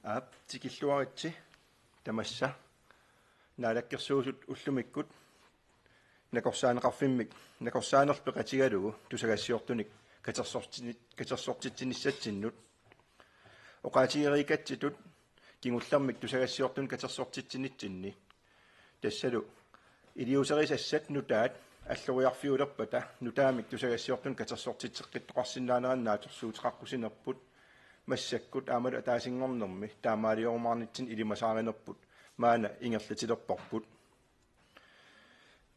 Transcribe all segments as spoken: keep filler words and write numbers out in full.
Aap, tikilluaritsi. Tamassa Naalakkersuisut ullumikkut nakorsaaneqarfimmik nakorsaanerlu peqatigalugu tusagassiortunik katersortini-, katersortitsinissatsinnut oqaatigereerikatsitut kingullermik tusagassiortunik katersortitsinitsinni. Tassalu iliuuserisassat nutaat alloriarfiulerpata nutaamik tusagassiortunik katersortitseqqittoqarsinnaanerannik naatsorsuuteqaqqusinerput massakkut aammalu ataasinngornermi taamaaliorumaarnitsinni ilimasaarinerput maanna ingerlatilerparput.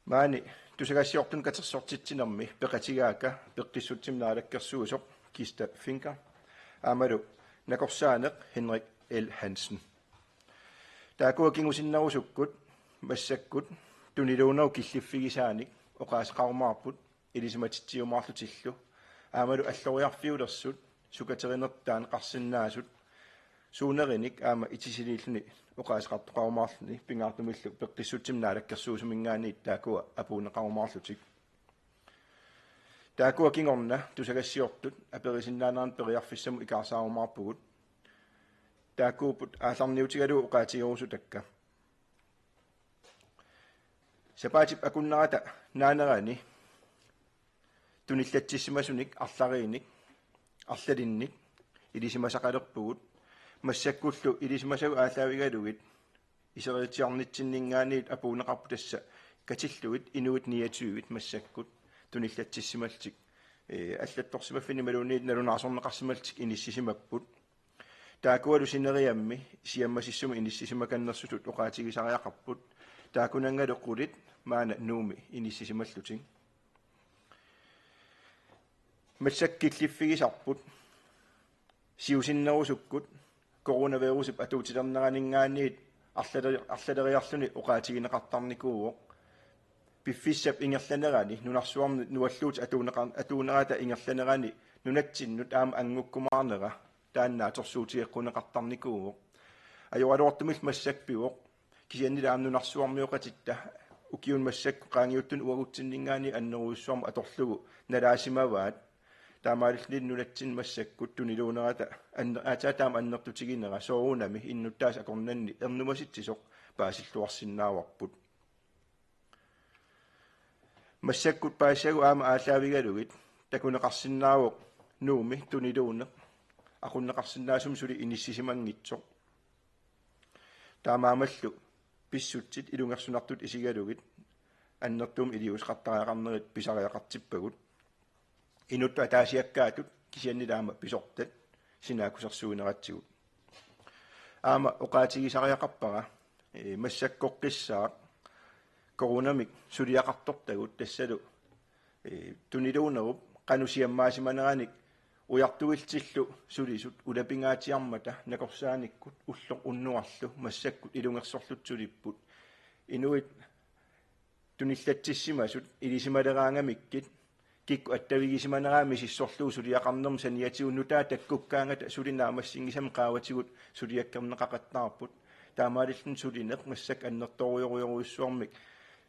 Maani tusagassiortunik katersortitsinermi peqatigaakka Peqqissutsimi Naalakkersuisoq Kista Fink aammalu nakorsaaneq Henrik L. Hansen. Taakkua kingusinnerusukkut massakkut tuniluunerup killiffigisaanik oqaaseqarumaarput ilisimatitsiumaarlutillu aammalu alloriarfiulersut sukaterinertut taaneqarsinnaasut suunerinik aamma itisiliilluni oqaaseqartoqarumaarluni pingaartumillu Peqqissutsimi Naalakkersuisuminngaanniit taakkua apuunneqarumaarlutik. Taakkua kingorna tusagassiortut aperisinnaanerannik periarfissamut ikaarsaarumaarpugut. Taakkuupput aallarniutigalugu oqaatigerusutakka. Sapaatip akunnerata naanerani tunillatsissimasunik arlariinnik arlalinnik ilisimasaqalerpugut massakkullu ilisimasagut aallaavigalugit iseriitsiarnitsinninngaanniit apuunneqarput tassa katillugit inuit niogtyvit massakkut tunillatsissimallutik. Ee, allattorsimaffinni imaluunniit nalunaasorneqarsimallutik inissisimapput. Taakkualu sineriammi siammasissumik inissisimakannersutut oqaatigisariaqarput. Taakkunanngalu qulit maanna Nuummi inissisimallutik. Massakkut killiffigisarput siusinnerusukkut coronavirusip atuutilerneraninngaanniit arlaleri-, arlaleriarluni oqaatigineqartarnikuuvoq. Piffissap ingerlanerani nunarsuarmi nualluutit atuunneqar-, atuunnerata ingerlanerani nunatsinnut aamma anngukkumaarnera taanna naatsorsuutigeqquneqartarnikuuvoq. Ajoraluartumillu massakkut pivoq. Kisiannili aamma nunarsuarmioqatitta ukiuni massakkut qaangiuttuni uagutsinninngaanniit annerujussuarmik atorlugu nalaasimavaat. Taamaalilluni nunatsinni massakkut tuniluunerata anner-, aatsaat taama annertutiginera soorunami innuttaasut akornanni ernumasitsisoq paasilluarsinnaavarput. Massakkut paasisagut aamma aallaavigalugit takuneqarsinnaavoq Nuummi tuniluuneq aqunneqarsinnaasumik suli inissisimanngitsoq. Taamaammallu pissutsit ilungersunartut isigalugit annertuumik iliuuseqartariaqarnerit pisariaqartippagut. Inuttut ataasiakkaatut kisiannili aamma pisortat sinaakkusersuineratsigut. Aamma oqaatigisariaqarpara, ee, massakkoqqissaaq coronamik suliaqartortagut tassalu, ee, tuniluunerup qanoq siammaasimaneranik ujartuillutillu sulisut ulapingaatsiarmata nakorsaanikkut ulloq unnuarlu massakkut ilungersorlutik sulipput. Inuit tunillatsissimasut ilisimaleraangamikkit kikkut attavigisimaneraat misissorlugu suliaqarnermut saniatigut nutaat takkukkaangata suli naammassinngisamik qaavatigut suliakkerneqaqattaarput. Taamaalilluni sulineq massakkut annertoorujorujussuarmik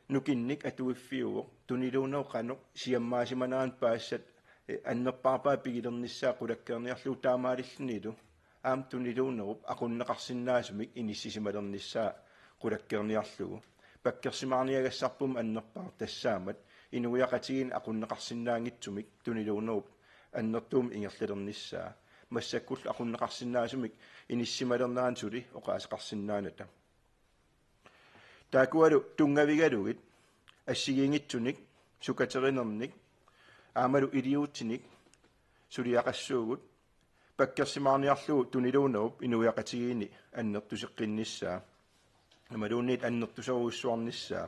nukinnik atuiffiuvoq. Tuniluunerup qanoq siammaasimaneranik paasisat, eh, annerpaarpaat pigilernissaa qulakkeerniarlugu taamaalillunilu aamma tuniluunerup aqunneqarsinnaasumik inissisimalernissaa qulakkeerniarlugu. Pakkersimaarniagassarput annerpaaq tassaammat inuiaqatigiinni aqunneqarsinnaanngitsumik tuniluunerup annertuumik ingerlalernissaa. Massakkullu aqunneqarsinnaasumik inissisimalernerani suli oqaaseqarsinnaanata. Taakkualu tunngavigalugit assigiinngitsunik, sukaterinernik, aammalu iliuutsinik suliaqassuugut, pakkersimaarniarlugu tuniluunerup inuiaqatigiinni annertuseqqinnissaa, imaluunniit annertuserujussuarnissaa.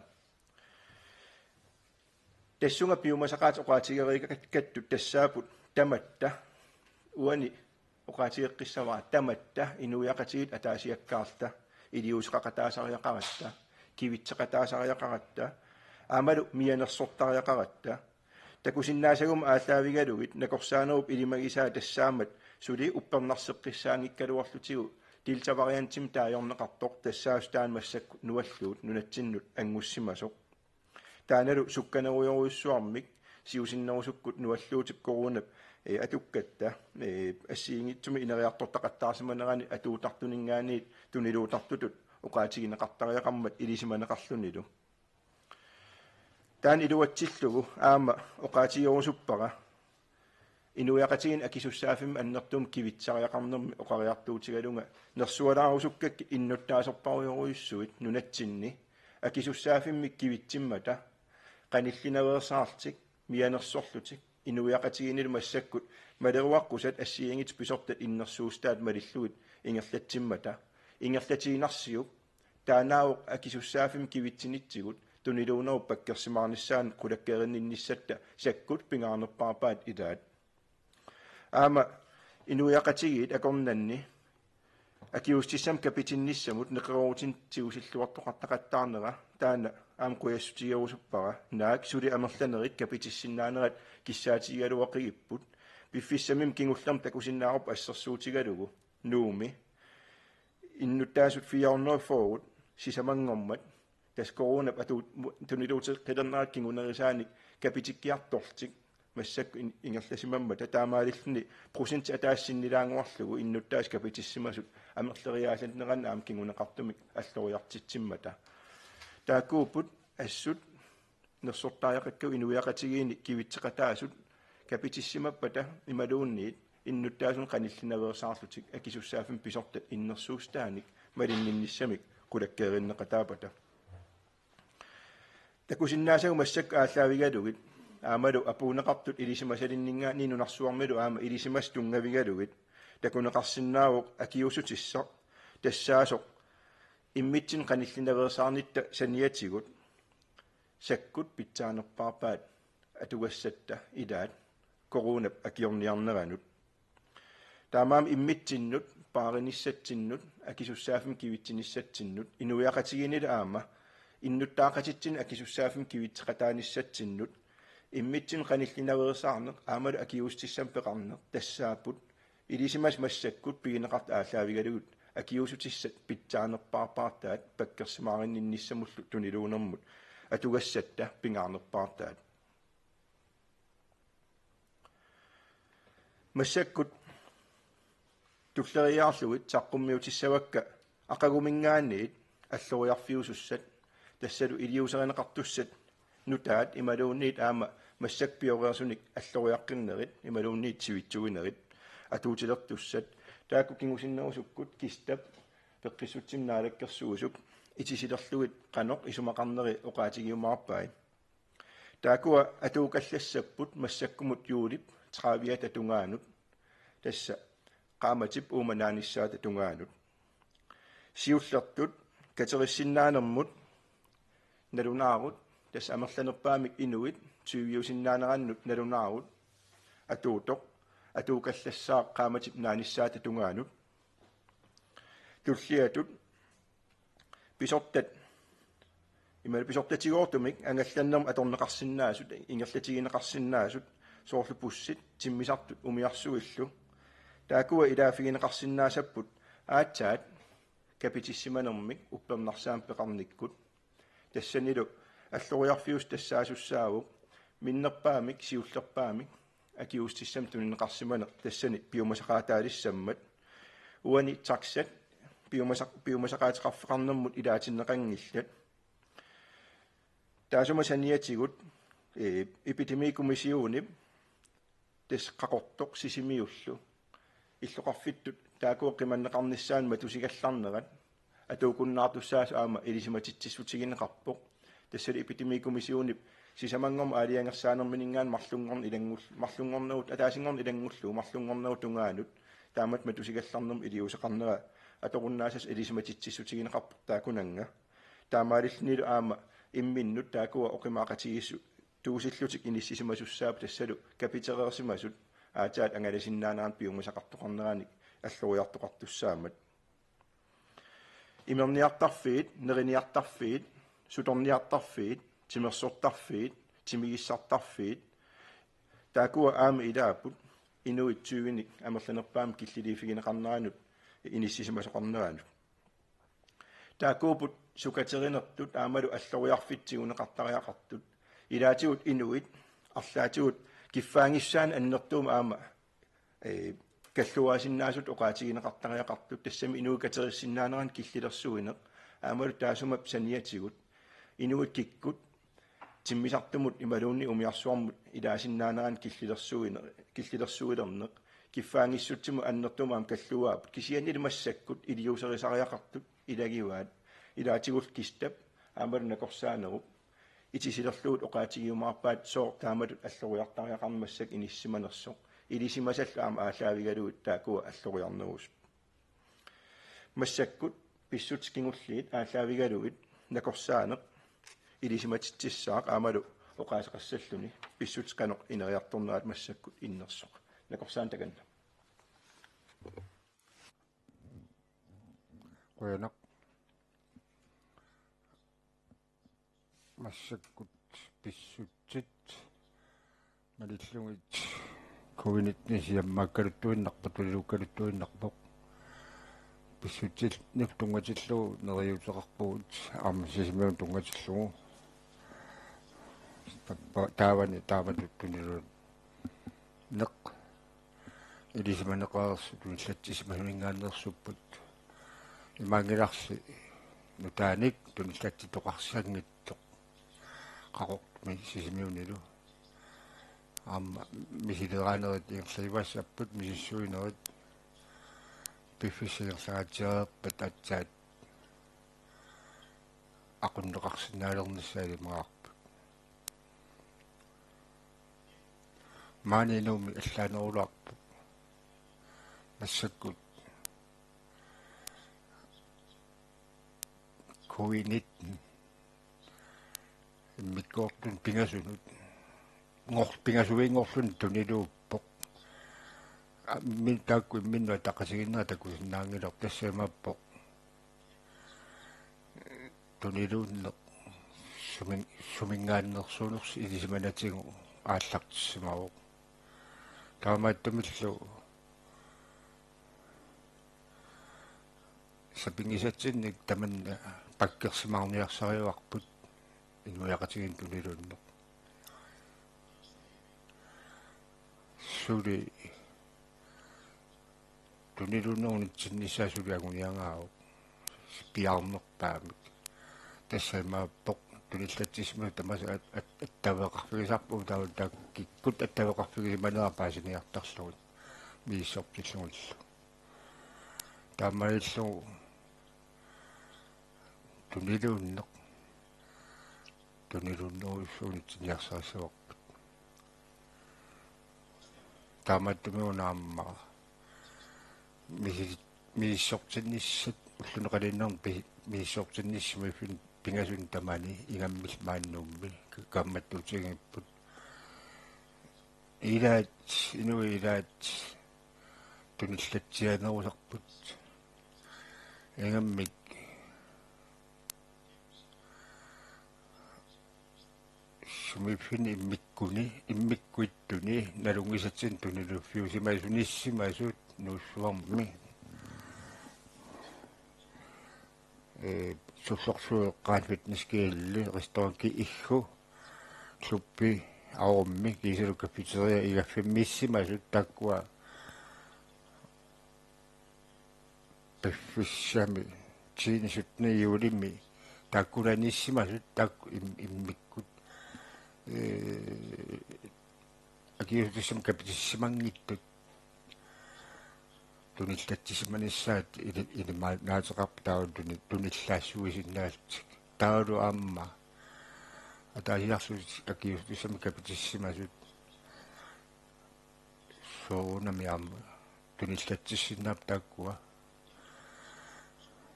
Tassunga piumasaqaatit oqaatigereerikattut tassaapput tamatta, uani oqaatigeqqissavara tamatta inuiaqatigiit ataasiakkaarluta iliuuseqaqataasariaqaratta, kivitseqataasariaqaratta, aammalu mianersortariaqaratta. Takusinnaasaguma aallaavigalugit nakorsaanerup ilimagisaa tassaammat suli uppernarseqqissaanngikkaluarlutigu delta-variantimik taagorneqartoq tassaasoq taanna massakkut nualluut nunatsinnut anngussimasoq. Taannalu sukkanerujorujussuarmik siusinnerusukkut nualluutit coronap, eh, atukkatta, eh, assigiinngitsumik ineriartortaqattaarsimanerani atuuttartuninngaanniit tuniluuttartutut oqaatigineqartariaqarmat ilisimaneqarlunilu. Taanna iluatsillugu aamma oqaatigerusuppara inuiaqatigiinni akisussaaffimmik annertuumik kivitsariaqarnermi oqariartuutigalunga nersualaarusukkakka innuttaasorpassuarujussuit nunatsinni akisussaaffimmik kivitsimmata qanillinaveersaarlutik mianersorlutik inuiaqatigiinnilu massakkut maleruaqqusat assigiinngitsut pisortat innersuussutaat malillugit ingerlatsimmata ingerlatiinnarsiuk taannaavoq akisussaaffimmik kivitsinitsigut tuniluunnerup pakkersimaarnissaanut qulakkeerinninnissatta sakkut pingaarnerpaarpaat ilaat. Aamma inuiaqatigiit akornanni akiuussutissamik kapitinnissamut neqeroorutinik tigusilluartoqartaqattaarnera taanna aamma qujassutigerusuppara naak suli amerlanerit kapitissinnaanerat kissaatigigaluaqigipput piffissamilu kingullermi takusinnaavarput assersuutigalugu Nuummi innuttaasut fire hundrede fyrre sisamanngormat tassa coronap atuut tuniluuteqqilernerat kingunerisaanik kapitikkiartorlutik massakkut in- ingerlasimammata taamaalilluni procentit ataaseq sinnilaannguarlugu innuttaasut kapitissimasut amerleriaallanneranni aamma kinguneqartumik alloriartitsimmata. Taakkuupput assut nersortariaqakkagut inuiaqatigiinni kivitseqataasut kapitissimappata imaluunniit innuttaasunut qanillinaveersaarlutik akisussaaffimmik pisortat innersuussutaanik malinninnissamik qulakkeerinneqataapata. Takusinnaasagut massakkut aallaavigalugit aammalu apuunneqartut ilisimasalinninngaanniit nunarsuarmilu aamma ilisimasat tunngavigalugit takuneqarsinnaavoq akiuussutissaq tassaasoq immitsinnut qanillinaveersaarnitta saniatigut sakkut pitsaanerpaarpaat atugassatta ilaat coronap akiorniarneranut. Taamaammat immitsinnut paarinissatsinnut akisussaaffimmik kivitsinissatsinnut inuiaqatigiinnilu aamma innuttaaqatitsinnut akisussaaffimmik kivitseqataanissatsinnut immitsinnut qanillinaveersaarneq aammalu akiuussutissamik peqarneq tassaapput ilisimasat massakkut pigineqartut aallaavigalugit akiuussutissat pitsaanerpaarpaartaat pakkersimaarinninnissamullu tuniluunnermut atugassatta pingaarnerpaartaat. Massakkut tulleriiaarlugit saqqummiutissavakka aqaguminngaanniit alloriarfiusussat tassalu iliuuserineqartussat nutaat imaluunniit aamma massakkut pioreersunik alloriaqqinnerit imaluunniit sivitsuinerit atuutilertussat taakku kingusinnerusukkut Kistap Peqqissutsimik Naalakkersuisup itisilerlugit qanoq isumaqarneri oqaatigiumaarpai. Taakkua atuukallassapput massakkumut juulip trediviata tungaanut tassa qaammatip uuma naanissaata tungaanut. Siullertut katersinnaanermut nalunaarut tassa amerlanerpaamik inuit tyviusinnaanerannut nalunaarut atuutoq atuukallassaaq qaammatip naanissaata tungaanut. Tulliatut pisortat imaluunniit pisortatigoortumik angallannermut atorneqarsinnaasut ingerlatigineqarsinnaasut soorlu bussit timmisartut umiarsuillu taakkua ilaaffigineqarsinnaasapput aatsaat kapitissimanermik uppernarsaammik peqarnikkut. Tassanilu alloriarfiusut tassaasussaavoq minnerpaamik siullerpaamik akiuussutissamik tunineqarsimaneq tassani piumasaqaataalissammat. Uani taxat piumasaq- piumasaqaateqarfeqarnermut ilaatinneqanngillat. Taassuma saniatigut, eh, epidemikommissionip tassa Qaqortoq Sisimiullu illoqarfittut taakkua qimanneqarnissaannut matusigallarnerat atuukunnaartussaasut aamma ilisimatitsissutigineqarpoq. Tassalu epidemikommissionip sisamanngormat aalajangersaanermininngaanniit marlunngorneq ilanngull- marlunngornerup ataasinngorneq ilanngullugu marlunngornerup tungaanut taamatut matusigallarnermut iliuuseqarnera atorunnaassasoq ilisimatitsissutigineqarpoq taakkunannga. Taamaalillunilu aamma imminnut taakkua oqimaaqatigiissut tuusillutik inissisimasussaat tassalu kapitereersimasut aatsaat angalasinnaanerannik piumasaqartoqarneranik alloriartoqartussaammat. Imerniartarfiit, neriniartarfiit, sutorniartarfiit, timersortarfiit, timigissartarfiit, taakkua aamma ilaapput inuit tyvenik amerlanerpaamik killiliiffigineqarneranut inissisimasoqarneranut. Taakkuupput sukaterinertut aammalu alloriarfitsiguneqartariaqartut. Ilaatigut inuit arlaatigut kiffaanngissusaannik annertuumik aamma, ee, kalluaasinnaasutut oqaatigineqartariaqartut, tassami inuit katersissinnaanerannik killilersuineq, aammalu taassuma saniatigut inuit kikkut timmisartumut imaluunniit umiarsuarmut ilaasinnaanerannik killilersuineq, killilersuilerneq, kiffaanngissutsiminut annertuumik aamma kalluaapput, kisiannili massakkut iliuuserisariaqartut ilagivaat, ilaatigullu Kistap aammalu nakorsaanerup itisilerlugit oqaatigiumaarpaat sooq taamatut alloriartariaqarneq massakkut inissisimanersoq, ilisimasallu aamma aallaavigalugit taakkua alloriarnerusut. Massakkut pissutsit kingulliit aallaavigalugit nakorsaaneq ilisimatitsissaaq aammalu oqaaseqassalluni pissutsit qanoq ineriartornerat massakkut innersoq. Nakorsaaneq takanna. Qujanaq. Massakkut pissutsit malillugit covid nitten siammaakkaluttuinnarpoq, tuniluukkaluttuinnarpoq. Pissutsit nip tunngatillugu neriuuteqarpugut aamma Sisimiunut tunngatillugu. Tappa-, taavani taamatut tuniluunneq ilisimaneqareersut tunillatsissimasuninngaanneersuupput. Imaanngilarsi nutaanik tunillatsittoqarsanngitsoq Qaqortumi Sisimiunilu. Aamma misileraanerit ingerlajuassapput, misissuinerit piffissap ingerlangaatsiareerpat aatsaat aqunneqarsinnaalernissaat ilimagaarput. Maani Nuummi allaanerulaarpoq massakkut covid nitten immikkoortut pingasunut, ngor-, pingasuinngorluni tuniluuppoq. A-, min-, taakku imminnut ataqatigiinnerat takusinnaanngilaq, tassa imaappoq tuniluunneq sumin-, suminngaanneersuunersoq ilisimanatigut aallartissimavoq. Taamaattumillu sapinngisatsinnik tamanna pakkersimaarniarsarivarput inuiaqatigiinni tuniluunneq. Suli tuniluunneq unitsinnissaa suli anguniagaavoq piaarnerpaamik. Tassa imaappoq tunillatsissimasut tamaasa at-, at-, attaveqarfigisarput, taava taakku kikkut attaveqarfigisimanera paasiniartarlugit misissortillugillu. Taamaalillugu tuniluunneq, tuniluunnerujussuuvoq unitsiniarsarissavarput. Taamaattumik una aamma misi-, misissortinnissat ullunik qaninnerni pi-, misissortinnissamut pingasunik tamani ingammik maani Nuummi ka-, kaammattuutigigipput. Ilaat, inuit ilaat tunillatsianerusarput. Ingammik sumiiffinni immikkuni, immikkuittuni nalunngisatsinnik tuniluuffiusimasunissimi asut Nuussuarmi. Ee, Sullorsuup eqqaani Fitness G L-i, restaurant Iggu, klubbi Arumi, kiisalu cafeteria igaffimmiissimasut taakkua piffissami tiende syttende julimi taakkunaniissimasut taakku im-, immikkut, ee, akiuutissamik kapitissimanngitsut tunillatsisimanissaat ili-, ilimanaateqarput taava tuni-, tunillaassuisinnaallutik. Taavalu aamma ataasiarlutik akiuutissamik kapitissimasut soorunami aamma tunillatsissinnaavaat taakkua.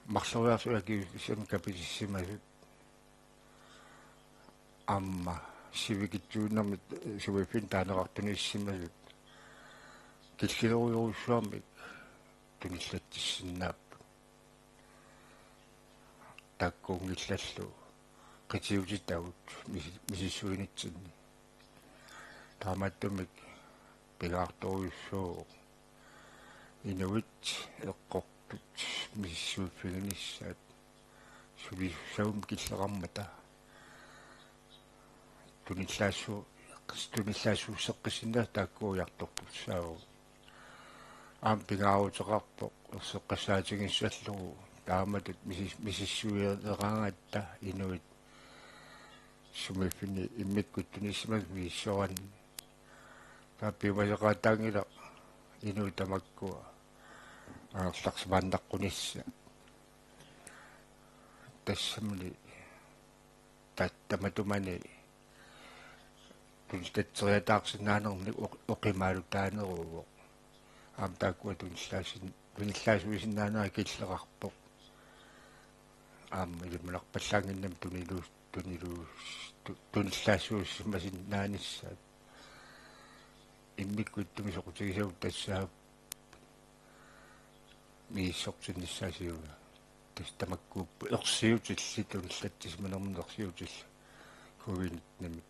Marloriarlutik akiuutissamik kapitissimasut aamma sivikitsuinermik sumiiffinni taaneqartunissimasut killilerujorujussuarmik tunillatsissinnaapput. Taakkuunngillallu qitiutitavut misi-, misissuinitsinni. Taamaattumik pingaartorujussuuvoq inuit eqqortut misissuiffiginissaat sulisussagummi killeqarmata. Tunillaassuu-, Tunillaassutseqqissinnaasut taakku ujartortussaavagut. Aamma pingaaruteqarpoq erseqqissaatigissallugu taamatut misis- misissuineqaraangatta inuit sumiiffinni immikkut tunissimasut misissoraanni. Taava piumasaqaataanngilaq inuit tamakkua angerlarsimaannaqqunissaat. Tassamani ta- tamatumani tunillatseriataarsinnaanermik oq- oqimaalutaaneruvoq. Aamma taakkua tunillaasin- tunillaassuisinnaanerat killeqarpoq. Aamma ilimanarpallaannginnami tunilu- tunilu- tu- tunillaassuusimasinnaanissaat. Immikkut ittumik soqutigisagut tassaavoq misissortinnissaat siuliani. Tassa tamakkuupput ersiutillit, tunillatsisimanermut ersiutillit covid nitten-imik.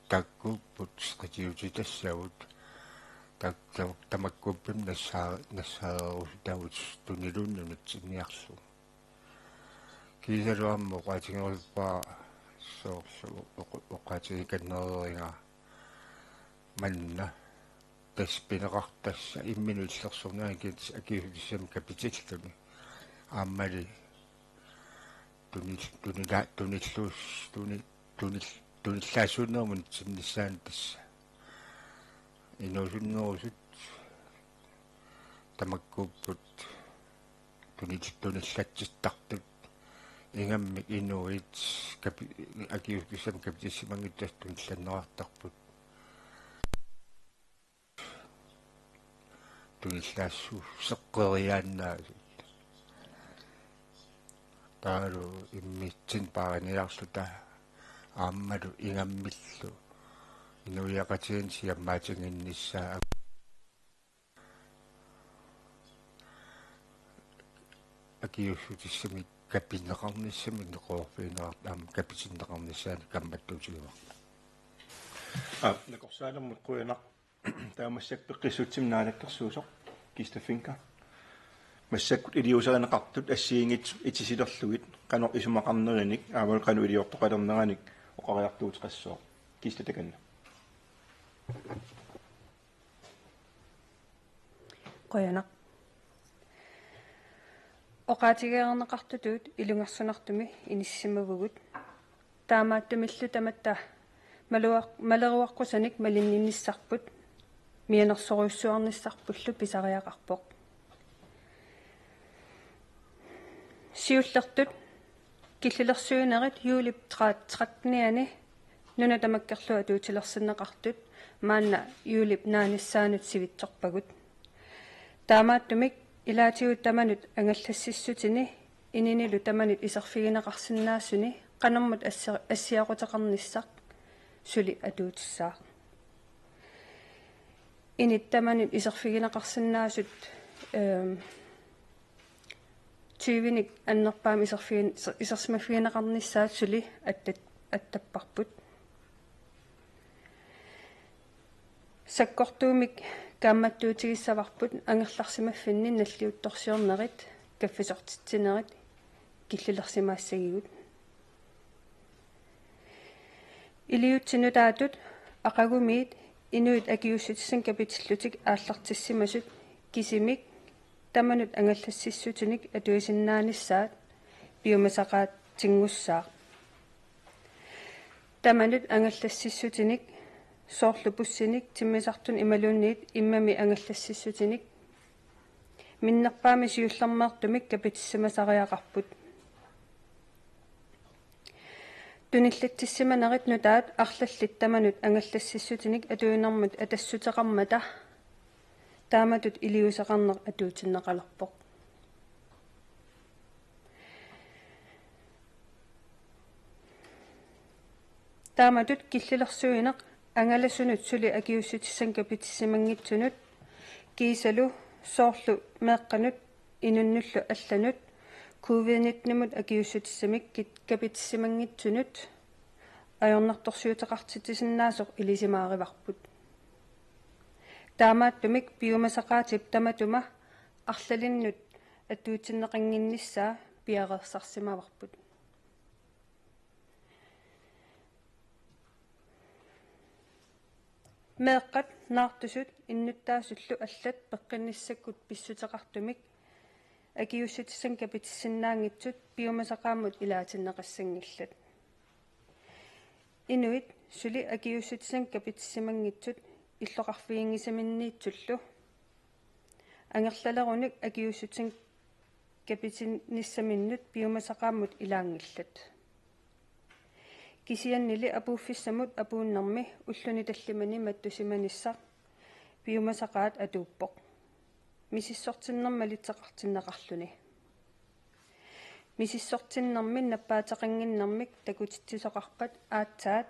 Taakkuupput qitiutit tassaavoq. Tak- tak- tamakkuupput nassaa- nassaarerusuttaavugut tuniluunniit nunatsinniarlugu. Kiisalu aamma oqaatigerusuppara soorlu oq- oqaatigikannereeriga manna tassa pineqartassa imminut illersornerani kis- akiuussutissamik kapitilluni. Aammali tunil- tunila- tunilluus- tuni- tunil- tunillaassuunnermut nunatsinnissaanut tassa. Inuusunnerusut tamakkuupput tunil- tunillatsittartut. Ingammik inuit kapi- akiuussutissamik kapitissimanngitsut tunillanneqartarput. Tunillaassuseqqeriaannaasut. Taavalu immitsinnut paariniarluta aammalu ingammillu inuiaqatigiinni siammaatiginnissaa akiuussutissamik kapineqarnissamik neqeroorfigineqartut aamma kapitinneqarnissaannik kaammattuutigivarput. Aa, nakorsaalermut qujanaq. Taava massakkut peqqissutsimik naalakkersuisoq Kista Finka. Massakkut iliuuserineqartut assigiinngitsut itisilerlugit qanoq isumaqarnerinik aammalu qanoq iliortoqalerneranik oqariartuuteqassooq. Kista, takanna. Qujanaq. Oqaatigereerneqartutut ilungersunartumik inissisimavugut. Taamaattumillu tamatta maluaq- maleruaqqusanik malinninnissarput mianersorujussuarnissarpullu pisariaqarpoq. Siullertut killilersuinerit juulip trettenianni nuna tamakkerlugu atuutilersinneqartut maanna juulip naanissaanut sivitsorpagut. Taamaattumik ilaatigut tamanut angallassissutini ininilu tamanut iserfigineqarsinnaasuni qanormut assi- assiaquteqarnissaq suli atuutissaaq. Init tamanut iserfigineqarsinnaasut, ehm, tyvenik annerpaamik iserfigin- isersimaffigineqarnissaat suli attat- attapparput. Sakkortuumik kaammattuutigissavarput angerlarsimaffinni nalliuttorsiornerit kaffisortitsinerit killilersimaassagigut. Iliuutsinut taatut aqagumiit inuit akiuussutissanik kapitillutik aallartissimasut kisimik tamanut angallassissutinik atuisinnaanissaat piumasaqaatinngussaaq. Tamanut angallassissutinik soorlu bussinik timmisartunik imaluunniit immami angallassissutinik minnerpaamik siullermeertumik kapitissimasariaqarput. Tunillatsissimanerit nutaat arlallit tamanut angallassissutinik atuinermut atassuteqarmata taamatut iliuuseqarneq atuutinneqalerpoq. Taamatut killilersuineq angalasunut suli akiuussutissanik kapitissimanngitsunut kiisalu soorlu meeqqanut inunnullu allanut covid nitten-imut akiuussutissamik kit- kapitissimanngitsunut ajornartorsiuteqartitsisinnaasoq ilisimaarivarput. Taamaattumik piumasaqaatip tamatuma arlalinnut atuutinneqannginnissaa piareersarsimavarput. Meeqqat naartusut innuttaasullu allat peqqinnissakkut pissuteqartumik akiuussutissanik kapitissinnaanngitsut piumasaqaammut ilaatinneqassanngillat. Inuit suli akiuussutissanik kapitisimanngitsut illoqarfiginngisaminniitsullu angerlalerunik akiuussutissanik kapitinnissaminnut piumasaqaammut ilaanngillat. Kisiannili apuuffissamut apuunnermi ulluni tallimani mattusimanissaq piumasaqaat atuuppoq, misissortinnermik malitseqartinneqarluni. Misissortinnermik nappaateqannginnermik takutitsisoqarpat aatsaat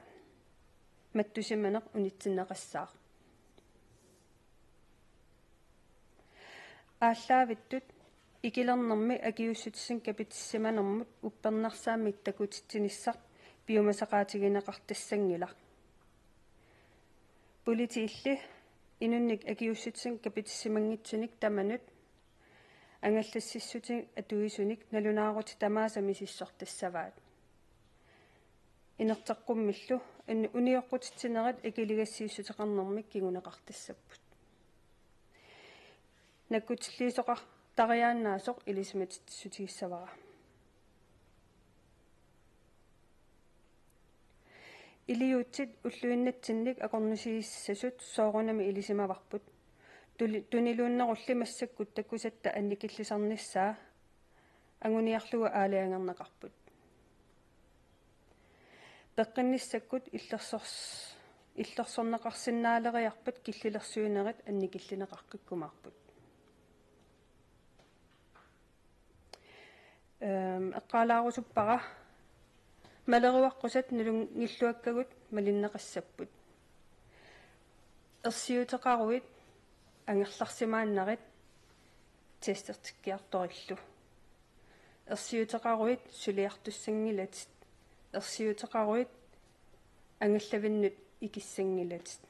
mattusimaneq unitsinneqassaaq. Aallaavittut ikilernermi akiuussutissanik kapitissimanermut uppernarsaammik takutitsinissaq piumasaqaatigineqartassanngilaq. Politiilli inunnik akiuussutissanik kapitissimanngitsunik tamanut angallassissutinik atuisunik nalunaarutit tamaasa misissortassavaat. Inerteqqummillu unioqqutitsinerit akiligassiissuteqarnermik kinguneqartassapput. Nakkutilliisoqartariaannaasoq ilisimatitsissutigissavara. Iliuutsit ulluinnatsinnik akornusiissasut soorunami ilisimavarput. Tuniluunnerulli massakkut takusatta annikillisarnissaa anguniarlugu aalajangerneqarput. Peqqinnissakkut illersorneqarsinnaaleriarpat killilersuinerit annikillineqaqqikkumaarput. Eqqaalaarusuppara: maleruaqqusat nalunngilluakkagut malinneqassapput. Ersiuteqaruit angerlarsimaannarit testertikkiartorillu. Ersiuteqaruit suliartussanngilatit. Ersiuteqaruit angallavinnut ikissanngilatit.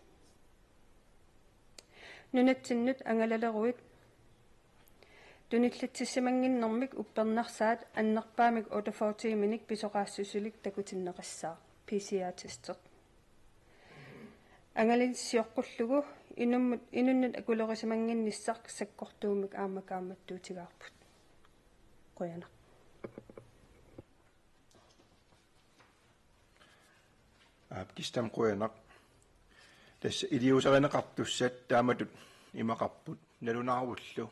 Nunatsinnut angalaleruit tunillatsissimannginnermik uppernarsaat annerpaamik otteogfyrre tiiminik pisoqaassusilik takutinneqassaaq, P C R-testi. Angalanit sioqqullugu inummut, inunnut akulerisimanginnissaq sakkortuumik aamma kaammattuutigaarput. Qujanaq. Aap, Kistam, qujanaq. Tassa iliuuserineqartussat taamatut imaqarput: nalunaarullu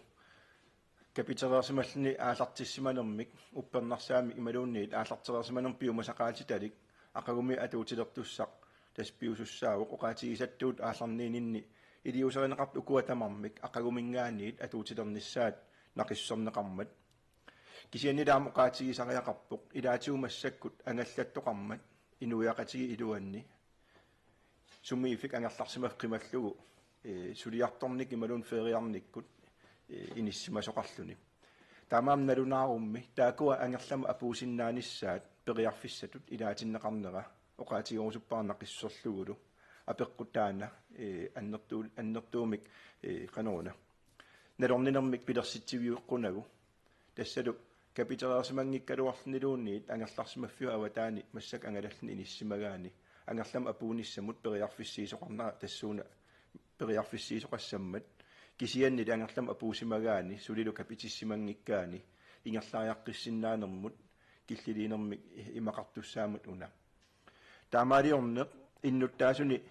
kapitereersimalluni aallartissimanermik uppernarsaammik imaluunniit aallartereersimanermik piumasaqaatitalik aqagumik atuutilertussaq tassa piusussaavoq. Oqaatigisattut aallarniininni iliuuserineqartut ukua tamarmik aqaguminngaanniit atuutilernissaat naqissuserneqarmat. Kisianni taama oqaatigisariaqarpoq ilaatigut massakkut angallattoqarmat inuiaqatigiit iluanni sumiiffik angerlarsimaffik qimallugu, ee, suliartornikkut imaluunniit feriarnikkut, ee, inissimasoqarluni. Taamaammat nalunaarummi taakkua angerlamut apuussinnaanissaat periarfissatut ilaatinneqarnera oqaatigerusuppara naqissuserlugulu. Apeqqut taanna, ee, annertuu-, annertuumik, ee, qanoruna, nalorninermik pilersitsiviueqqunagu. Tassalu kapitereersimanngikkaluarluniluunniit angerlarsimaffiup avataani massakkut angalalluni inissimagaani angerlamut apuunnissamut periarfissiisoqarnera tassuuna periarfissiisoqassammat, kisiannili angerlamut apuussimagaani sulilu kapitissimanngikkaani ingerlariaqqissinnaanermut killiliinermik imaqartussaammat una. Taamaaliorneq innuttaasuni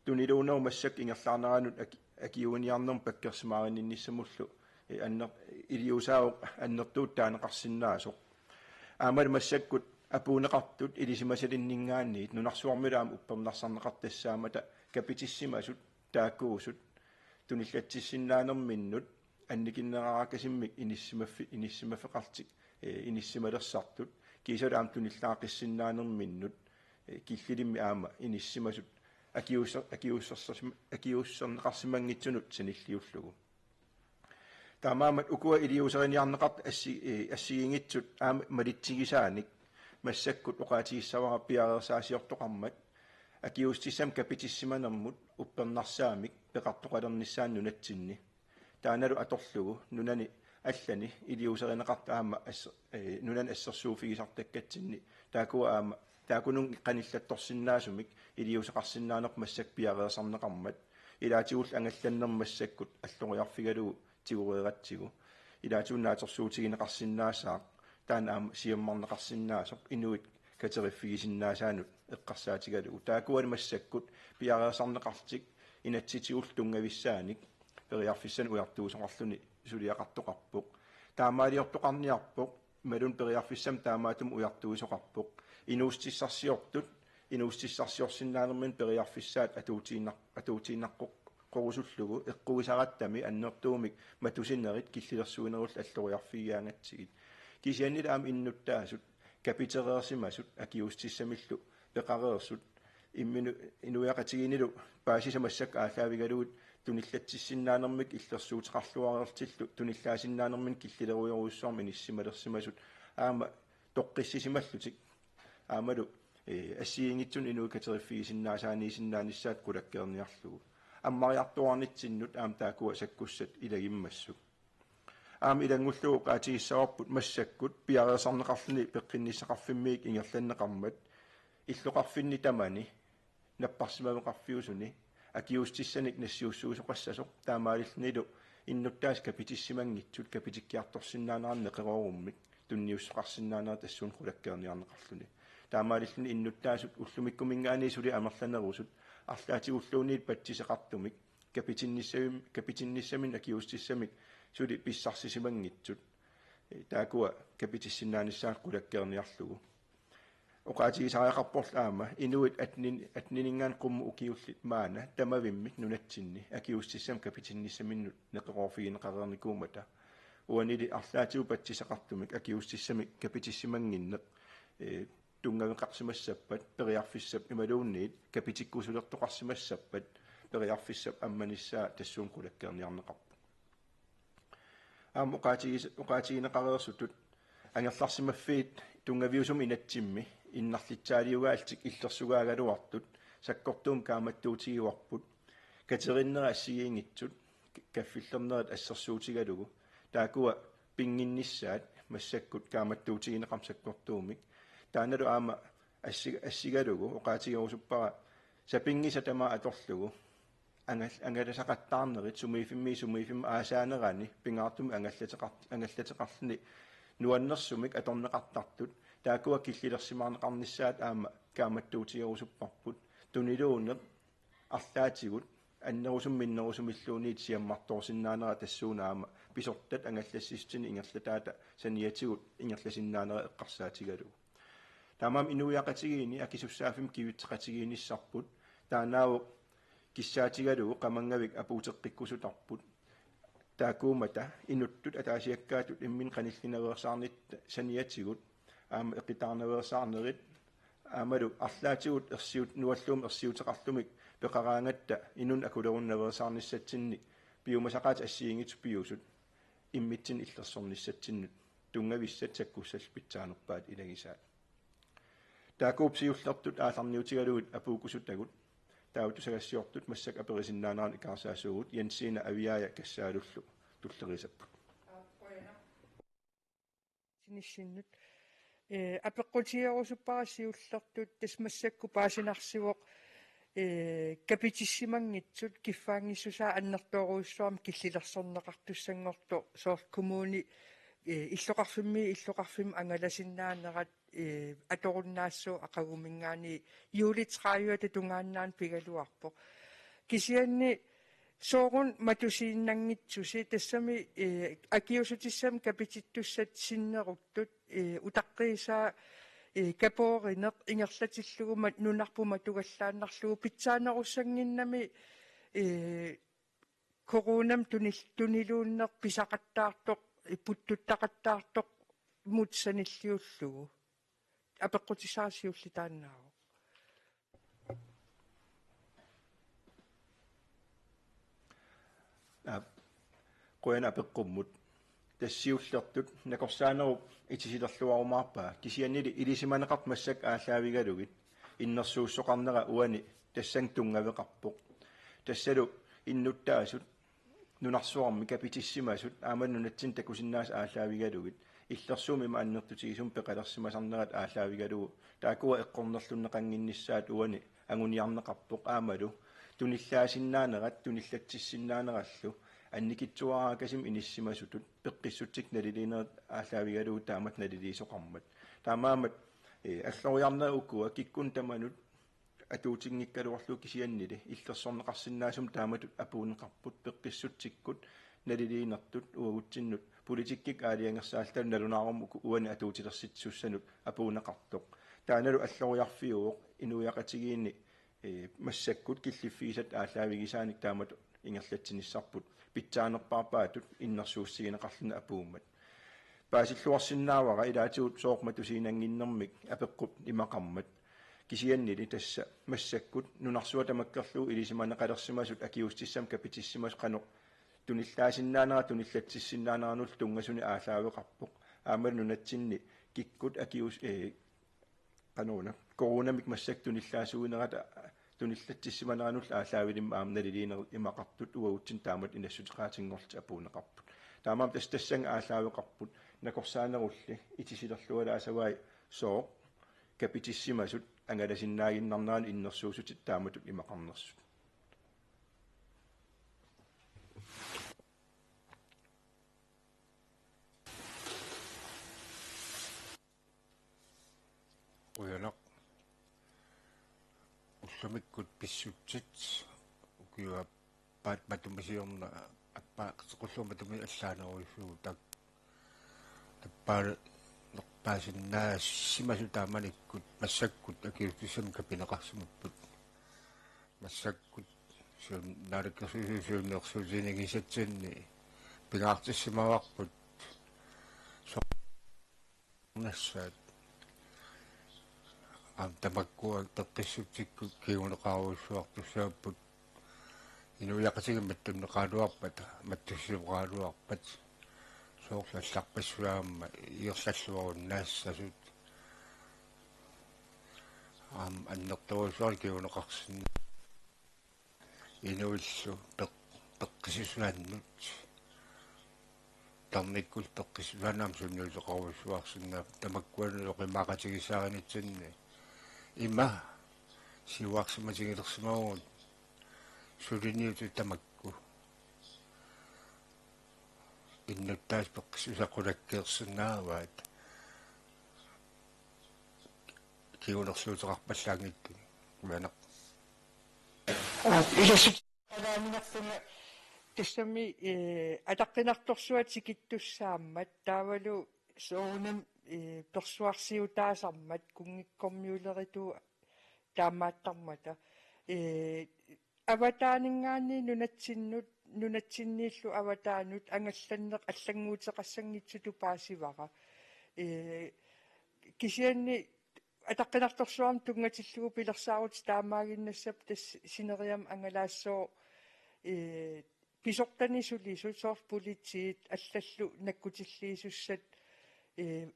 tuniluunnerup massakkut ingerlaarneranut aki-, akiuiniarnermut pakkersimaarinninnissamullu, ee, anner-, iliuusaavoq annertuut taaneqarsinnaasoq. Aammalu massakkut apuunneqartut ilisimasalinninngaanniit nunarsuarmilu aamma uppernarsarneqartut tassaammata kapitissimasut taakkuusut tunillatsissinnaanerminnut annikinneraraakkasimmik inissimaffi-, inissimaffeqarlutik, ee, inissimalersartut, kiisalu aamma tunillaaqqissinnaanerminnut, ee, killilimmi aamma inissimasut akiuusser-, akiuussersim-, akiuusserneqarsimanngitsunut sanilliullugu. Taamaammat ukua iliuuseriniarneqartut assi-, ee, assigiinngitsut aamma malitsigisaanik massakkut oqaatigissavara piareersaasiortoqarmat akiuussutissamik kapitissimanermut uppernarsaamik peqartoqalernissaanut nunatsinni. Taannalu atorlugu nunani allani iliuuserineqartut aamma ass-, ee, nunani assersuuffigisartakkatsinni taakkua aamma taakkununnga qanillattorsinnaasumik iliuuseqarsinnaanerput massakkut piareersarneqarmat. Ilaatigullu angallannermi massakkut alloriarfigalugu tigureeratsigu. Ilaatigut naatsorsuutigineqarsinnaassaaq, taanna aamma siammarneqarsinnaasoq inuit kateriffigisinnaasaanik eqqarsaatigalugu. Taakkua massakkut piareersarneqarlutik inatsisigullu tunngavissaanik periarfissanik ujartuisoqarluni suliaqartoqarpoq. Taamaaliortoqarniarpoq, imaluunniit periarfissamik taamaattumik ujartuisoqarpoq. Inuussutissarsiortut, inuussutissarsiorsinnaanerminni periarfissaat atuutiinnaq-, atuutiinnaqquq-, qorusullugu eqquisarattami annertuumik matusinerit killilersuinerullu alloriarfigigaangatsigit. Kisiannili aamma innuttaasut kapitereersimasut akiuussutissamillu peqareersut imminu-, inuiaqatigiinnilu paasisat massakkut aallaavigalugit tunillatsissinnaanermik illersuuteqarluareerlutillu tunillaassinnaanerminni killilerujorujussuarmik inissisimalersimasut aamma toqqissisimallutik aammalu, ee, assigiinngitsunik inuit kateriffigisinnaasaaniisinnaanissaat qulakkeerniarlugu. Ammariartuaarnitsinnut aamma taakkua sakkussat ilagimmassuk. Aamma ilanngullugu oqaatigissavarput massakkut piareersarneqarluni peqqinnissaqarfimmiit ingerlanneqarmat illoqarfinni tamani napparsimaveqarfiusuni akiuussutissanik nassiussuisoqassasoq, taamaalillunilu innuttaasut kapitissimanngitsut kapitikkiartorsinnaanerannik neqeroorummik tunniussoqarsinnaanera tassuuna qulakkeerniarneqarluni. Taamaalilluni innuttaasut ullumikkumiingaanniit suli amerlanerusut arlaatigulluunniit patsiseqartumik kapitinnissavim-, kapitinnissaminnik akiuussutissamik suli pissarsisimanngitsut, ee, taakkua kapitissinnaanissaat qulakkeerniarlugu. Oqaatigisariaqarporlu aamma inuit attenin-, atteniniingaanniit qummut ukiullit maanna tamavimmik nunatsinni akiuussutissamik kapitinnissaminnut neqeroorfigineqareernikuummata. Uanili arlaatigut patsiseqartumik akiuussutissamik kapitissimannginneq, ee, tunngaveqarsimassappat periarfissap imaluunniit kapitikkusulertoqarsimassappat periarfissap ammanissaa tassuuna qulakkeerniarneqarpoq. Aamma oqaatigis-, oqaatigineqareersutut angerlarsimaffiit tunngaviusumik inatsimmi innarlitsaaliugaallutik illersugaagaluartut sakkortuumik kaammattuutigivarput, katerinneri assigiinngitsut, kaffillernerit assersuutigalugu, taakkua pinnginnissaat massakkut kaammattuutigineqarmat sakkortuumik. Taannalu aamma assi-, assigalugu oqaatigerusuppara sapinngisaq tamaat atorlugu angal-, angalasaqattaarnerit sumiiffimmiit sumiiffimmi aasaanerani pingaartumik angallateqar-, angallateqarluni nuannersumik atorneqartartut, taakkua killilersimaarneqarnissaat aamma kaammattuutigerusupparput. Tuniluunneq arlaatigut annerusumik minnerusumilluunniit siammartoorsinnaanera tassuuna aamma pisortat angallassissutinik ingerlataata saniatigut ingerlasinnaanera eqqarsaatigalugu. Taamaammat inuiaqatigiinni akisussaaffimmi kivitseqatigiinnissarput, taannaavoq kissaatigalugu qamanngavik apuuteqqikkusutarput. Taakkuummata inuttut ataasiakkaatut imminnut qanillinaveersaarnitta saniatigut aamma eqitaarnaveersaarnerit aammalu arlaatigut ersiut-, nualluumik ersiuteqarlumik peqaraangatta inunnut akulerunnaveersaarnissatsinnik piumasaqaatit assigiinngitsut piusut immitsinnut illersornissatsinnut tunngavissat sakkussallu pitsaanerpaat ilagisaat. Taakkuupput siullertut aallarniutigalugit apuukkusutagut, taava tusagassiortut massakkut aperisinnaaneranut ikaarsaasuugut. Jensina Aviaja Kassaalullu tulleriisapput. Sinissinnut. Ee, apeqqutigerusuppara siullertut tassa massakkut paasinarsivoq, ee, kapitissimanngitsut kiffaanngissusaa annertoorujussuarmik killilersorneqartussanngortoq, soorlu kommuni, ee, illoqarfimmiit illoqarfimmut angalasinnaanerat, ee, atorunnaassooq aqagumiingaanniit juuli tredive tungaannaanut pigaluarpoq. Kisianni soorunami matusiinnanngitsusi tassami, ee, akiuussutissamik kapitittussat sinneruttut, ee, utaqqiisaa, ee, kapoorineq ingerlatillugu mat-, nunarput matugallaannarlugu pitsaanerussannginnami, ee, coronamik tunil-, tuniluunneq pisaqattaartoq, ee, puttuttaqattaartoq mut sanilliullugu. Apeqqutissara siulleq taannaavoq. Aap. Qujanaq apeqqummut. Tassa siullertut nakorsaanerup itisilerluarumaarpaa, kisiannili ilisimaneqartut massakkut aallaavigalugit innersuussoqarnera uani tassannga tunngaveqarpoq. Tassalu innuttaasut nunarsuarmi kapitissimasut aamma nunatsinni takusinnaasut aallaavigalugit illersuummi ima annertutigisumik peqalersimasarnerat aallaavigalugu taakkua eqqornerlunneqannginnissaat uani anguniarneqarpoq aammalu tunillaasinnaanerat tunillatsissinnaanerallu annikitsuaraakasimi inissisimasutut peqqissutsit naliliinerit aallaavigalugu taamatut naliliisoqarmat. Taamaammat, eh, alloriarnerit ukua kikkunnut tamanut atuutinngikkaluarlugu kisiannili illersorneqarsinnaasumik taamatut apuunneqarput peqqissutsikkut naliliinertut uagutsinnut politikkikkut aalajangersaalluta nalunaarumik uku uani atuutilersitsisussanut apuunneqartoq. Taannalu alloriarfiuvoq inuiaqatigiinni, eh, massakkut killiffigisatta aallaavigisaanik taamatut ingerlatsinissarput pitsaanerpaarpaatut innersuussutigineqarluni apuummat. Paasilluarsinnaavara ilaatigut sooq matusiinannginnermik apeqqut imaqarmat. Kisiannili tassa massakkut nunarsuaq tamakkerlugu ilisimaneqalersimasut akiuussutissamik kapitissimasut qanoq tunillaasinnaanerat tunillatsissinnaaneranullu tunngasunik aallaaveqarpoq. Aammalu nunatsinni kikkut akiuus-, eh, qanoruna, coronamik massakkut tunillaasuunerata tunillatsissimaneranullu aallaavilimmi aamma naliliinerit imaqartut uagutsinnut taamatut inassuteqaatinngorlutik apuunneqarput. Taamaammat tassa tassannga aallaaveqarput, nakorsaanerulli itisilerlualaasavai sooq kapitissimasut angalasinnaaginnarneranut innersuussutit taamatut imaqarnersut. Qujanaq. Ullumikkut pissutsit ukiup aappaata matuma siorna appaa qeqqullua matumi allaanerujussuuvoq, taak-, tappaanerpaasinnaasimasut taamanikkut massakkut akiuussutissamik kapineqarsimapput. Massakkut siun-, naalakkersuisut siunnersuutigisatsinnit pingaartissimavarput so-, nassaat. Aamma tamakkua peqqissutsikkut kinguneqarujussuartussaapput. Inuiaqatigiit mattunneqaraluarpat, mattussisoqaraluarpat. Soorlu allarpassuit aamma ingerlalluarunnaassasut. Aamma annertoorujussuarnik kinguneqarsinnaavoq inuillu peq-, peqqissusaannut. Tarnikkullu peqqissusaannut aamma sunniuteqarujussuarsinnaapput, tamakkualu oqimaaqatigisaarinitsinni. Ima siuarsimatigilersimavugut suliniutut tamakku. Innuttaasut peqqissuseqalakkeersinnaavaat. Kingunerluuteqarpallaanngitsunik. Qujanaq. Aa, ilassut qalaaminarpunga tassami, eh, ataqqinartorsuaq tikittussaammat taavalu soorunami, eh, persuarsiutaasarmat kunngikkormiulerituuvoq taamaattarmata. Eh, avataaninngaanniit nunatsinnut, nunatsinniillu avataanut angallanneq allannguuteqassanngitsutut paasivara. Eh, kisianni ataqqinartorsuarmut tunngatillugu pilersaarutit taamaaginnassapput tassa sineriammi angalaassooq, eh, pisortani sulisut soorlu politiit allallu nakkutilliisussat, eh,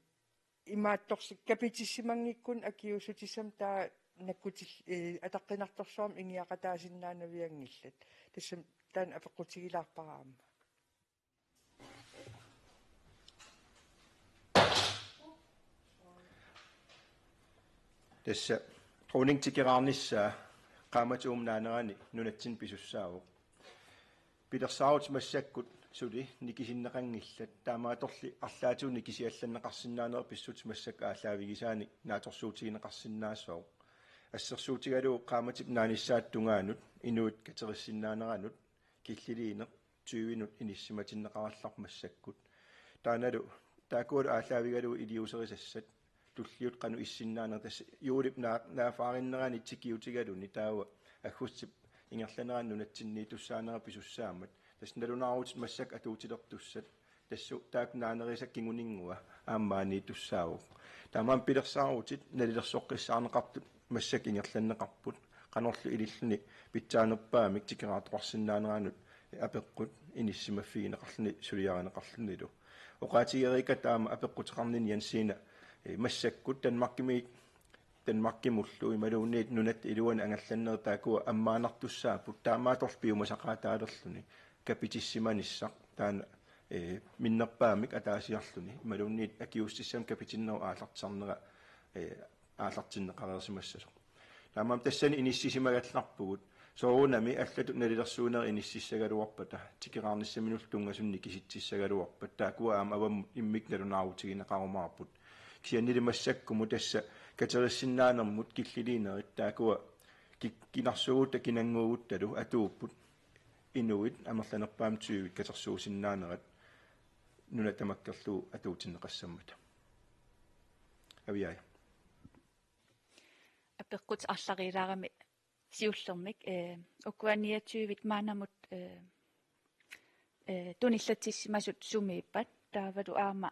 imaattorsi-, kapitissimanngikkunik akiuussutissamik taava nakkutil-, eh, ataqqinartorsuarmut ingiaqataasinnaanavianngillat. Tassami taanna apeqqutigilaarpara aamma. Tassa dronning tikeraarnissaa qaammatip uuma naanerani nunatsinni pisussaavoq. Pilersaarutit massakkut suli nikisinneqanngillat, taamaattorli arlaatigut nikisiallanneqarsinnaanerat pissutsit massakkut aallaavigisaanik naatsorsuutigineqarsinnaassaaq. Assersuutigalugu qaammatip naanissaata tungaanut inuit katersissinnaaneranut killiliineq tyvenut inissisimatinneqarallarpoq massakkut. Taannalu taakkualu aallaavigalugu iliuuserisassat, tulliuttoq qanoq issinnaanerat, tassa juulip naa-, naaffaarinneranik tikiutigaluni taava aggustip ingerlanerani nunatsinniittussaanera pisussaammat. Tassa nalunaarutit massakkut atuutilertussat, tassa taakku naanerisat kinguninngua aamma maaniittussaavoq. Taamaammat pilersaarutit nalilersoqqissaarneqartut massakkut ingerlanneqarput, qanorlu ililluni pitsaanerpaamik tikeraartoqarsinnaaneranut apeqqut inissisimaffigineqarluni suliarineqarlunilu. Oqaatigereerikka taama apeqquteqarnini Jensina, eh, massakkut Danmarkimi, Danmarkimullu imaluunniit nunatta iluani angallannerit taakkua ammaanartussaapput, taamaattorli piumasaqaataalerluni kapitissimanissaq taanna, eh, minnerpaamik ataasiarluni imaluunniit akiuussutissamik kapitinnerup aallartisarnera, eh, aallartinneqareersimassasoq. Taamaammat tassani inissisimagallarpugut. Soorunami allatut nalilersuinerit inississagaluarpata, tikeraarnissaminullu tunngasunnik kisitsissagaluarpat, taakkua aamma avammut immikkut nalunaarutigineqarumaarput. Kisiannili massakkumut tassa katersissinnaanermut killiliinerit taakkua ki-, kinarsuugutta kinannguuguttalu atuupput, inuit amerlanerpaamik tyvit katersuusinnaanerat nuna tamakkerlugu atuutinneqassammata. Aviaja. Apeqqut arlariilaarami siullermik, eh, ukua niogtyvit maannamut, eh, eh, tunillatsissimasut sumiippat, taavalu aamma,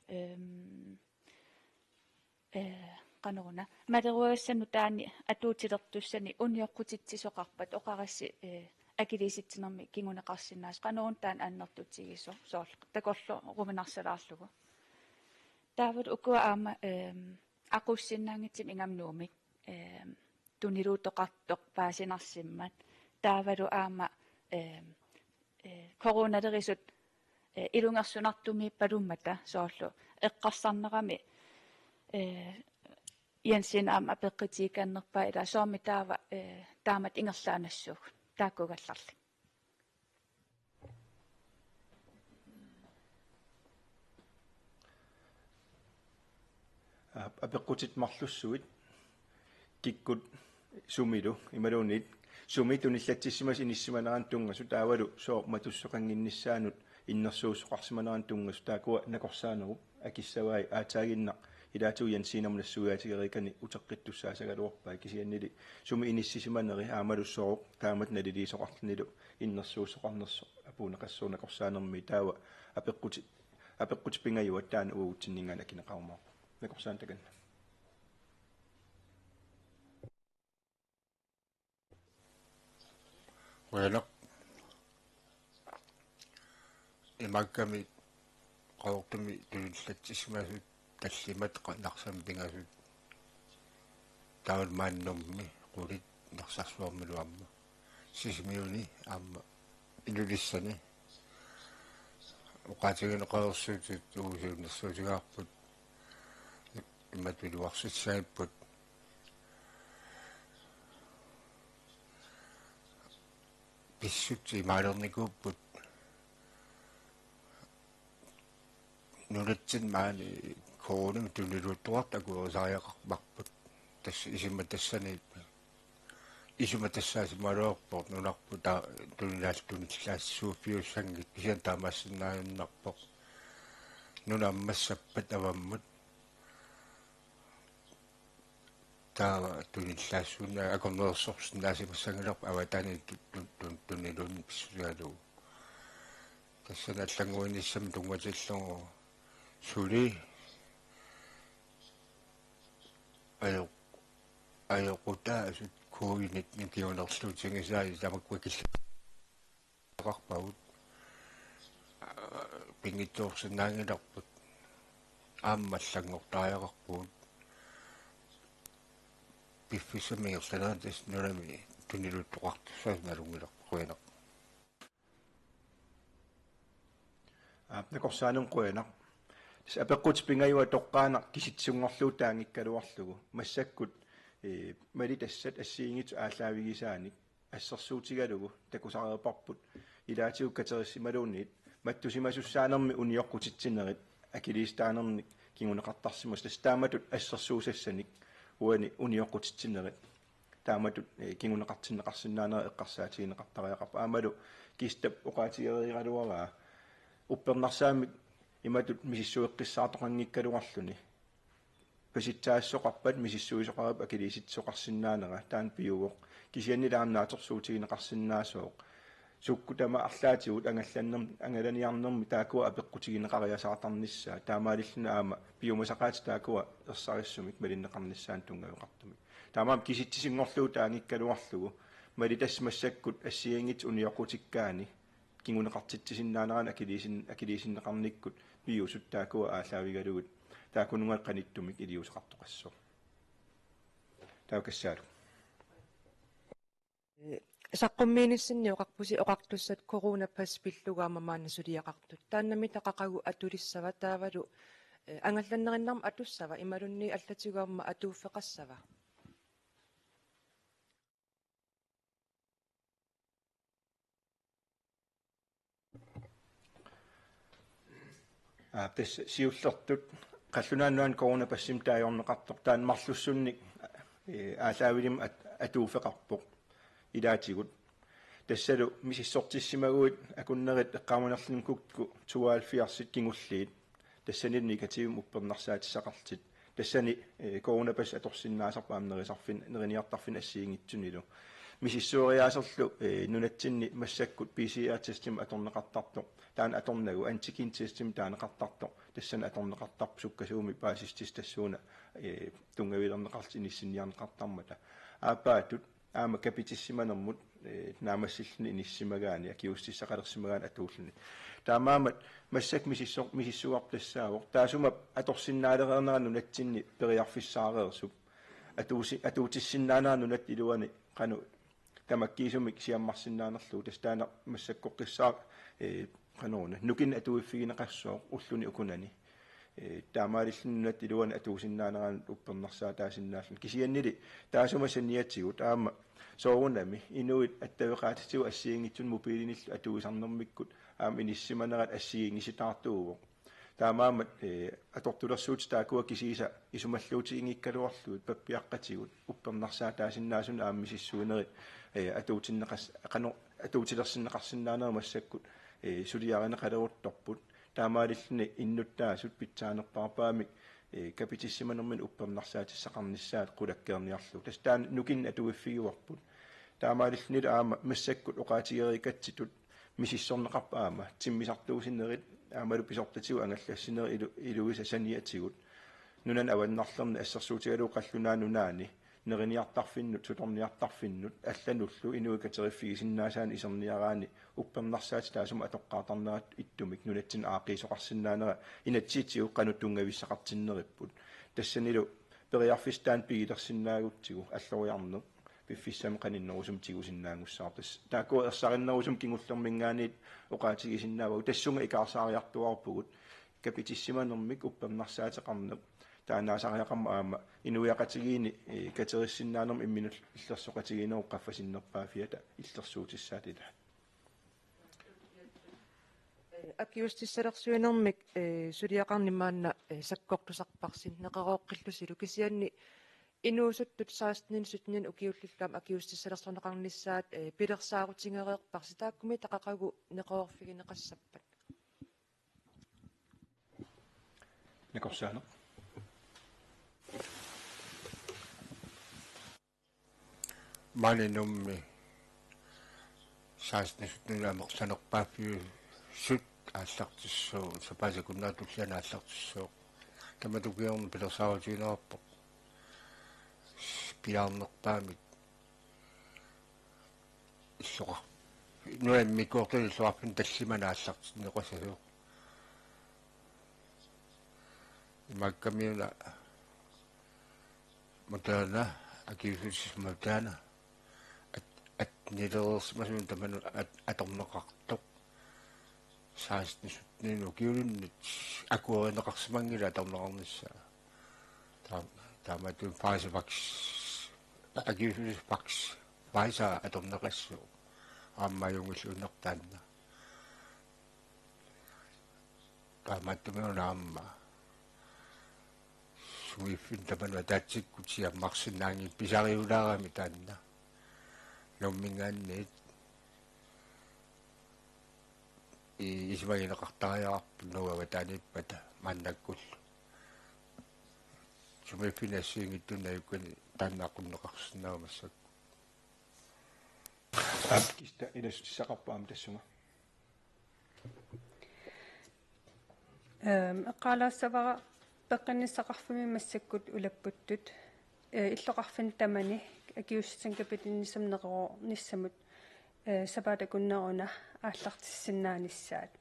ehm, eh, qanoruna, maleruagassanut taanni atuutilertussani unioqqutitsisoqarpat oqarassi, eh, akiliisitsinermi kinguneqarsinnaasoq, qanoruna taanna annertutigisoq, soorlu takorlooruminarsalaarlugu. Taavalu ukua aamma, ehm, aqussinnaanngitsumik ingammik Nuummi, eh, tuniluuttoqartoq paasinarsimmat. Taavalu aamma, eh, eh, coronalerisut, eh, ilungersunartumiippalummata soorlu eqqarsarnerami, eh, Jensen aamma apeqqutigikannerpaa, ila soormi taava, eh, taamatut ingerlaannassuugut taakkuugallarli. Ap-, apeqqutit marlussuit kikkut sumilu imaluunniit sumi tunillatsissimasut inissisimanerannut tunngasut taavalu sooq matussoqannginnissaanut innersuussoqarsimanerannut tunngasut taakkua nakorsaanerup akissavai, aatsaaginnaq ilaatigut Jensenermut nassuiaatigereerikani uteqqittussaassagaluarpai, kisiannili sumi inissisimaneri aammalu sooq taamatut naliliisoqarlunilu innersuussoqarnersoq apuunneqassaaq nakorsaanermi, taava apeqqutit, apeqqutit pingajuat taanna uagutsinninngaanniit akineqarumaarpoq. Nakorsaannik takanna. Qujanaq. Imaakkami Qaqortumi tunillatsissimasut tallimat qa-, Narsami pingasut. Taavalu maannummi qulit Narsarsuarmilu aamma. Sisimiuni aamma Ilulissani. Oqaatigineqareersuutit uagut siunnersuutigaarput. Imatut iluarsissagaarput. Pissutsit imaalernikuupput. Nunatsinni maani coronamik tuniluuttoqartut akuerisariaqarparput. Tassa isuma tassani, isuma tassaasimagaluarpoq nunarput ta-, tunilaal-, tunillaassuuffiussanngitsut, kisianni taamaassinnaajunnaarpoq. Nunat ammassappat avammut. Taava tunillaassuunnaat akornusersorsinnaasimassanngilarput avataani tu-, tu-, tu-, tuniluunniit pissutigalugu. Tassani allannguinissamut tunngatillugu suli ajo-, ajoqutaasut covid nitten kingunerluutigisai tamakkua killa- -qarpagut. Pinngitsoorsinnaanngilarput. Aamma allanngortariaqarpugut. Piffissami ingerlanerani tassa nunami tuniluuttoqartussaasoq nalunngilarput. Qujanaq. Aap, nakorsaanermut qujanaq. Tassa apeqqutit pingajuat toqqaannaq kisitsisunngorlugu taanngikkaluarlugu. Massakkut, ee, malitassat assigiinngitsut aallaavigisaanik assersuutigalugu takusareerparput ilaatigut katersisimaluunniit mattusimasussaanermi unioqqutitsinerit akiliisitaanermik kinguneqartarsimasut, tassa taamatut assersuusassanik uani unioqqutitsinerit taamatut, eh, kinguneqartinneqarsinnaanerat eqqarsaatigineqartariaqarpoq. Aammalu Kistap oqaatigereeraluaraa uppernarsaammik imatut misissueqqissaartoqanngikkaluarluni. Pasitsaassuseqarpat misissuisoqarpat akiliisitsisoqarsinnaanera taanna piuvoq. Kisianni taanna naatsorsuutigineqarsinnaasooq. Sukkut tamaat arlaatigut angallannerm-, angalaniarnermi taakkua apeqqutigineqariasaartarnissaat. Taamaalilluni aamma piumasaqaatit taakkua ersarissumik malinneqarnissaannut tunngaveqartumik. Taamaammat kisitsisunngorlugu taanngikkaluarlugu malitassat massakkut assigiinngitsut unioqqutikkaanni kinguneqartitsisinnaanerannik akiliisin-, akiliisinneqarnikkut piusut taakkua aallaavigalugit taakkununnga qanittumik iliuuseqartoqassaaq. Taava Kassaalu. Saqqummiinissinni oqarpusi oqartussat coronapas pillugu aamma maanna suliaqartut. Taannami taqaqagu atulissava taavalu, eh, angallannerinnarmik atussava imaluunniit allatigut aamma atuuffeqassava? Aa, tassa siullertut qallunaat nunaanni coronapassimik taagorneqartoq taanna marlussunnik, ee, aallaavilimmi at-, atuuffeqarpoq ilaatigut. Tassalu misissortissimaguit akunnerit eqqaamanerlunikukkut tooghalvfjerdsit kingulliit. Tassani negativimik uppernarsaatissaqarlutit. Tassani, ee, coronapassi atorsinnaasarpoq aamma nerisarfin-, neriniartarfinni assigiinngitsunilu. Misissueriaaserlu, ee, nunatsinni massakkut P C R-testimik atorneqartartoq. Taanna atornagu antigen-testimik taaneqartartoq. Tassani atorneqartarpoq sukkasuumik paasissutissat tassuuna, ee, tunngavilerneqarlutik inissinniarneqartarmata. Aappaatut aamma kapitissimanermut, ee, naammassilluni inissimagaani, akiuussutissaqalersimagaani atuulluni. Taamaammat massakkut misissor-, misissugarput tassaavoq. Taassuma atorsinnaalereernera nunatsinni periarfissaareersup. Atuusi-, atuutissinnaanera nunatta iluani qanoq tamakkiisumik siammarsinnaanerlugu. Tassa taanna massakkorpiaq, ee, qanoruna. Nukinneq atuiffigineqassooq ulluni ukunani. Ee, taamaalilluni nunatta iluani atuusinnaaneranut uppernarsaataasinnaalluni. Kisiannili taassuma saniatigut aamma soorunami inuit attaveqaatitigut assigiinngitsunik mobilinillu atuisarnermikkut aamma inissisimanerat assigiinngisitaartuuvoq. Taamaammat, ee, atortulersuutit taakkua kisiisa isumalluutiginngikkaluarlugit pappiaqqatigut uppernarsaataasinnaasunik aamma misissuinerit, ee, atuutinneqas-, qanoq atuutilersinneqarsinnaanerat massakkut, ee, suliarineqaleruttorput. Taamaalilluni innuttaasut pitsaanerpaarpaamik, ee, kapitissimanermini uppernarsaatissaqarnissaat qulakkeerniarlugu. Tassa taanna nukinneq atuiffigivarput. Taamaalillunilu aamma massakkut oqaatigereerikatsitut misissorneqarput aamma timmisartuussinerit aammalu pisortatigut angallassinerit ilu-, iluisa saniatigut. Nunani avannarlerni assersuutigalugu qallunaat nunaanni neriniartarfinnut, sutorniartarfinnut allanullu inuit kateriffigisinnaasaanik iserniaraanni uppernarsaatit taassuma atoqqaartarnerat ittumik nunatsinni aaqqiisoqarsinnaanera inatsisitigut qanoq tunngavissaqartinneripput. Tassanilu periarfissaq taanna pigilersinnaagutsigu alloriarneq piffissami qaninnerusumik tigusinnaanngussavarput. Tassa taakkua ersarinnerusumik kingullermiingaanniit oqaatigisinnaavagut, tassunga ikaarsaariartuaarpugut kapitissimanermik uppernarsaateqarneq taannaasariaqarmat aamma inuiaqatigiinni, ee, katerissinnaanermut imminut illersoqatigiinnerup qaffasinnerpaaffiata illersuutissaata ilaat. Akiuussutissalersuinermik, ee, suliaqarneq maanna, ee, sakkortusarparsi neqerooqqillusilu, kisianni inuusuttut seksteninik sytteninik ukiullillu aamma akiuussutissalersorneqarnissaat, ee, pilersaarutigereerparsi, taakkumi taqaqagu neqeroorfigineqassappat? Nakorsaaneq. Maani Nuummi seksten sytten amerlanerpaaffiusut aallartissaaq, sapaatip akunnera tulliani aallartissaaq. Tamatuma ukiorput pilersaarutigineqarpoq piaarnerpaamik illoqar-, nunami immikkoortuni illoqarfinni tallimanik aallartinneqassasoq. Imaakkamiuna Moderna, akiuussutissamik Moderna, at-, attenilereersimasunut tamanut at-, atorneqartoq. Seksten sytten ukiulinnit akuerineqarsimanngilaq atorneqarnissaa. Taa-, taamaattumik Pfizer Vax, akiuussutis Vax, Pfizer atorneqassaaq. Aamma ajunngilluinnarpoq taanna. Taamaattumik una aamma sumiiffinni tamanut ataatsikkut siammarsinnaanngilaq, pisariulaarami taanna. Nuummiingaanniit i-, isumagineqartariaqarpoq Nuup avataaniippata maannakkullu. Sumiiffinni assigiinngitsunik najukkani taanna aqunneqarsinnaavoq massakkut. Aap, Kista ilassutissaqarpoq aamma tassunga. Ehm, eqqaalaassavara peqqinnissaqarfimmi massakkut ulapputtut, eh, illoqarfinni tamani akiuussutissamik kapitinnissaq neqeroornissamut, eh, sapaatip akunnera una aallartissinnaanissaat.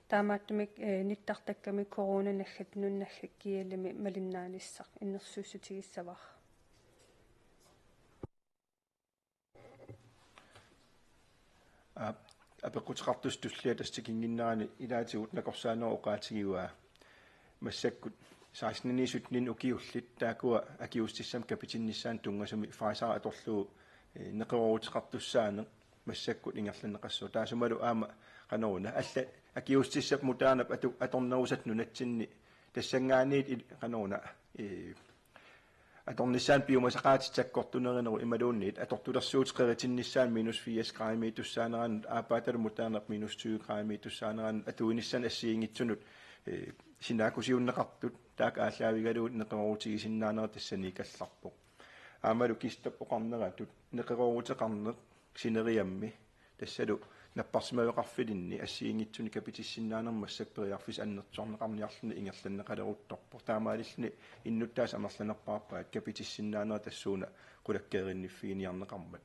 Taamaattumik, eh, nittartakkami corona naggat, nunat naggat G L-imi malinnaanissaq innersuussutigissavara. Aap, apeqquteqartussaq tullia tassa tikinnginnerani ilaatigut nakorsaanerup oqaatigivaa. Massakkut seksten sytten ukiullit taakkua akiuussutissamik kapitinnissaannut tunngasumik Pfizer atorlugu, eh, neqerooruteqartussaaneq massakkut ingerlanneqassaaq. Taassumalu aamma qanoruna alla Akiuussutissap modernap atu-, atornerusat nunatsinni tassanngaanniit il-, qanoruna, ee, atornissaanut piumasaqaatit sakkortunerinerup imaluunniit atortulersuutit qeritinnissaannut minus firs gradimiitussaaneranut aappaatalu modernap minus tyve gradimiitussaaneranut atuinissamut assigiinngitsunut, ee, sinaakkusiunneqartut taakku aallaavigalugit neqeroorutigisinnaanerat tassaniikkallarpoq. Aammalu Kistap oqarneratut neqerooruteqarneq sineriammi tassalu napparsimmaveqarfilinni assigiinngitsunik kapitissinnaanermut massakkut periarfissaq annertusarneqarniarluni ingerlanneqaleruttorpoq. Taamaalilluni innuttaasut amerlanerpaarpaat kapitissinnaanerat tassuuna qulakkeerinniffiginiarneqarmat.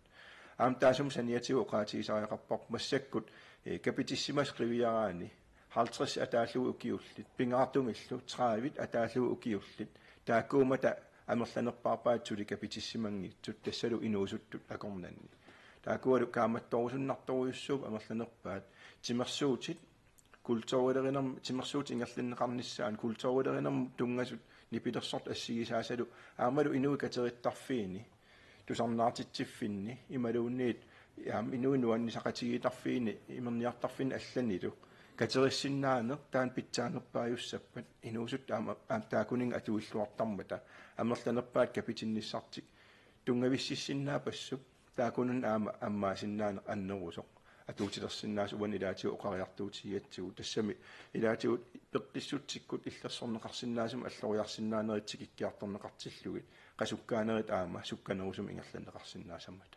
Aamma taassuma saniatigut oqaatigisariaqarparput massakkut, ee, kapitissimasut qiviaraanni halvtreds ataallugit ukiullit, pingaartumillu tredive ataallugit ukiullit, taakkuummata amerlanerpaarpaat suli kapitissimanngitsut, tassalu inuusuttut akornanni. Taakkualu kaammattorusunnartorujussuupput amerlanerpaat, timersuutit, kulturilerinerm-, timersuutit ingerlanneqarnissaannut, kulturilerinermut tunngasut nipilersortut assigisaasalu, aammalu inuit katerittarfiini, tusarnaartitsiffinni, imaluunniit, aamma inuit nuannisaqatigiittarfiini, imerniartarfinni allanilu, katerissinnaaneq taanna pitsaanerpaajussappat, inuusuttut aamma, aamma taakkuninnga atuilluartarmata, amerlanerpaat kapitinnissartik, tunngavississinnaapassuupput, taakkununnga aamma ammaasinnaaneq annerusoq atuutilersinnaasut uani ilaatigut oqariartuutigigatsigu, tassami ilaatigut peqqissutsikkut illersorneqarsinnaasumik alloriarsinnaanerit tikikkiartorneqartillugit, qasukkaanerit aamma sukkanerusumik ingerlanneqarsinnaasammata.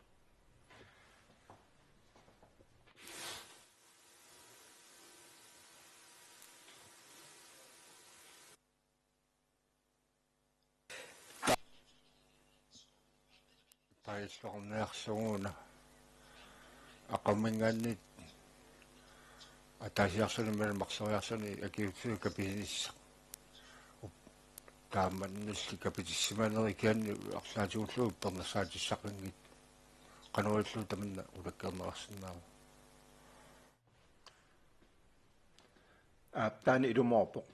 Tailluarniarsuuguna aqaguminngaanniit ataasiarluni imaluunniit marsoriarluni akiuuttussaq kapitinissaq. Taamannilli kapitissimanerit kisianni arlaatigullu uppernarsaatissaqanngitsut. Qanoq ililluta tamanna qulakkeerneqarsinnaava? Aap, taanna ilumoorpoq.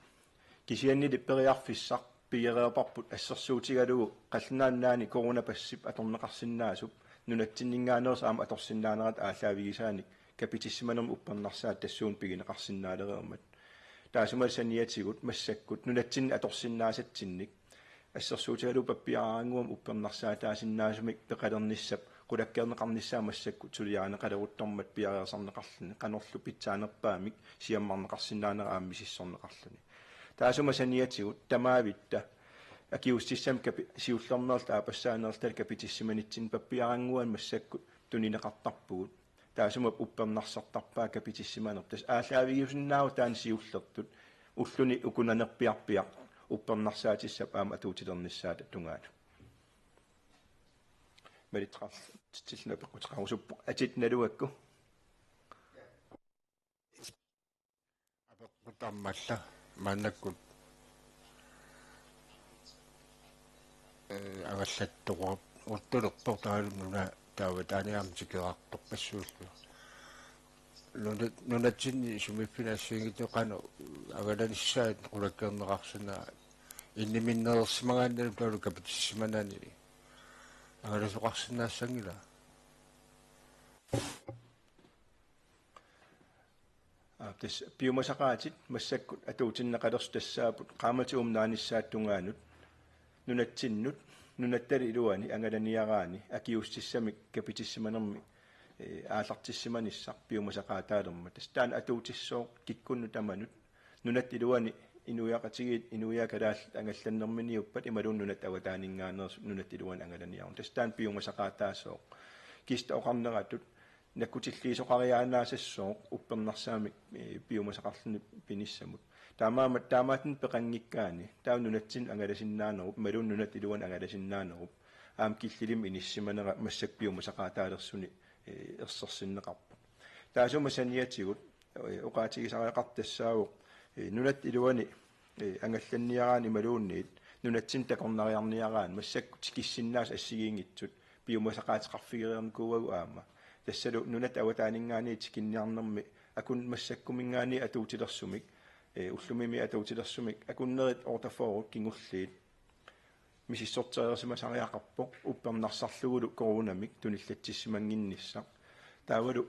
Kisiannili periarfissaq pigereerparput assersuutigalugu Qallunaat Nunaanni coronapassip atorneqarsinnaasup nunatsinninngaanneersoq aamma atorsinnaanerat aallaavigisaanik kapitissimanermut uppernarsaat tassuuna pigineqarsinnaalereermat. Taassuma saniatigut massakkut nunatsinni atorsinnaasatsinnik assersuutigalugu pappiararaannguamik uppernarsaataasinnaasumik peqalernissap qulakkeerneqarnissaa massakkut suliarineqaleruttormat piareersarneqarluni, qanorlu pitsaanerpaamik siammarneqarsinnaanera aamma misissorneqarluni. Taassuma saniatigut tamaavitta akiuussutissami kapi-, siullermeerluta aappassaaneerluta kapitissimanitsinni pappiararaannguamik massakkut tunineqartarpugut. Taassuma uppernarsartarpaa kapitissimanerput. Tassa aallaavigiusinnaavoq taanna siullertut, ulluni ukunanerpiarpiaq uppernarsaatissap aamma atuutilernissaata tungaanut. Malitseqartitsilluni apeqquteqarusuppoq, atit nalugakku. Apeqqutaammat alla maannakkut, ee, angallattoqaruttulerpoq taavalu nuna taava taaniaam tikeraartorpassuullu. Nuna-, nunatsinni sumiiffinni assigiinngitsut qanoq angalanissaat qulakkeerneqarsinnaanera, inniminneersimagaannalu taavalu kapitissimanani angalasoqarsinnaassanngilaq. Aap, tassa piumasaqaatit massakkut atuutinneqalersut tassaapput qaammatip uuma naanissaata tungaanut nunatsinnut nunatta iluani angalaniaraanni akiuussutissamik kapitissimanermi, ee, aallartissimanissaq piumasaqaataalermat. Tassa taanna atuutissooq kikkunnut tamanut nunatta iluani inuiaqatigiit inuiaat kalaallit angallannerminiuppat imaluunniit nunatta avataaninngaanneersut nunatta iluani angalaniaruni. Tassa taanna piumasaqaataasooq. Kista oqarneratut nakkutilliisoqariaannaasassooq uppernarsaamik, ee, piumasaqarluni pinissamut. Taamaammat taamaattunik peqanngikkaanni taava nunatsinnut angalasinnaanerup imaluunniit nunatta iluani angalasinnaanerup aamma killilimmik inissimanera massakkut piumasaqaataalersunik, ee, ersersinneqarpoq. Taassuma saniatigut, ee, oqaatigisariaqartoq tassaavoq, ee, nunatta iluani, ee, angallanniaraanni imaluunniit nunatsinnut takornariarniaraanni massakkut tikissinnaasut assigiinngitsut piumasaqaateqarfigereernikuuagut aamma. Tassalu nunatta avataaninngaanniit tikinniarnermi akun-, massakkuminngaanniit atuutilersumik, ee, ullumimit atuutilersumik akunnerit otteogfyrre kingulliit misissortereersimasariaqarpoq uppernarsarlugulu coronamik tunillatsissimannginnissaq. Taavalu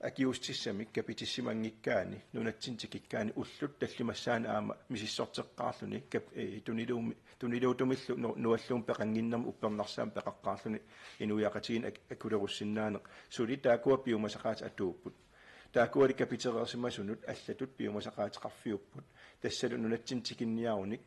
akiuussissamik kapitissimanngikkaanni, nunatsinni tikikkaanni ullut tallimassaanni aamma misissorteqqaarluni kap-, eh, tuniluumi-, tuniluutumillu nu-, nualluum peqannginnermi uppernarsaamik peqaqqaarluni inuiaqatigiinni ak-, akulerussinnaaneq. Suli taakkua piumasaqaatit atuupput. Taakkuali kapitereersimasunut allatut piumasaqaateqarfiupput. Tassalu nunatsinni tikinniarunik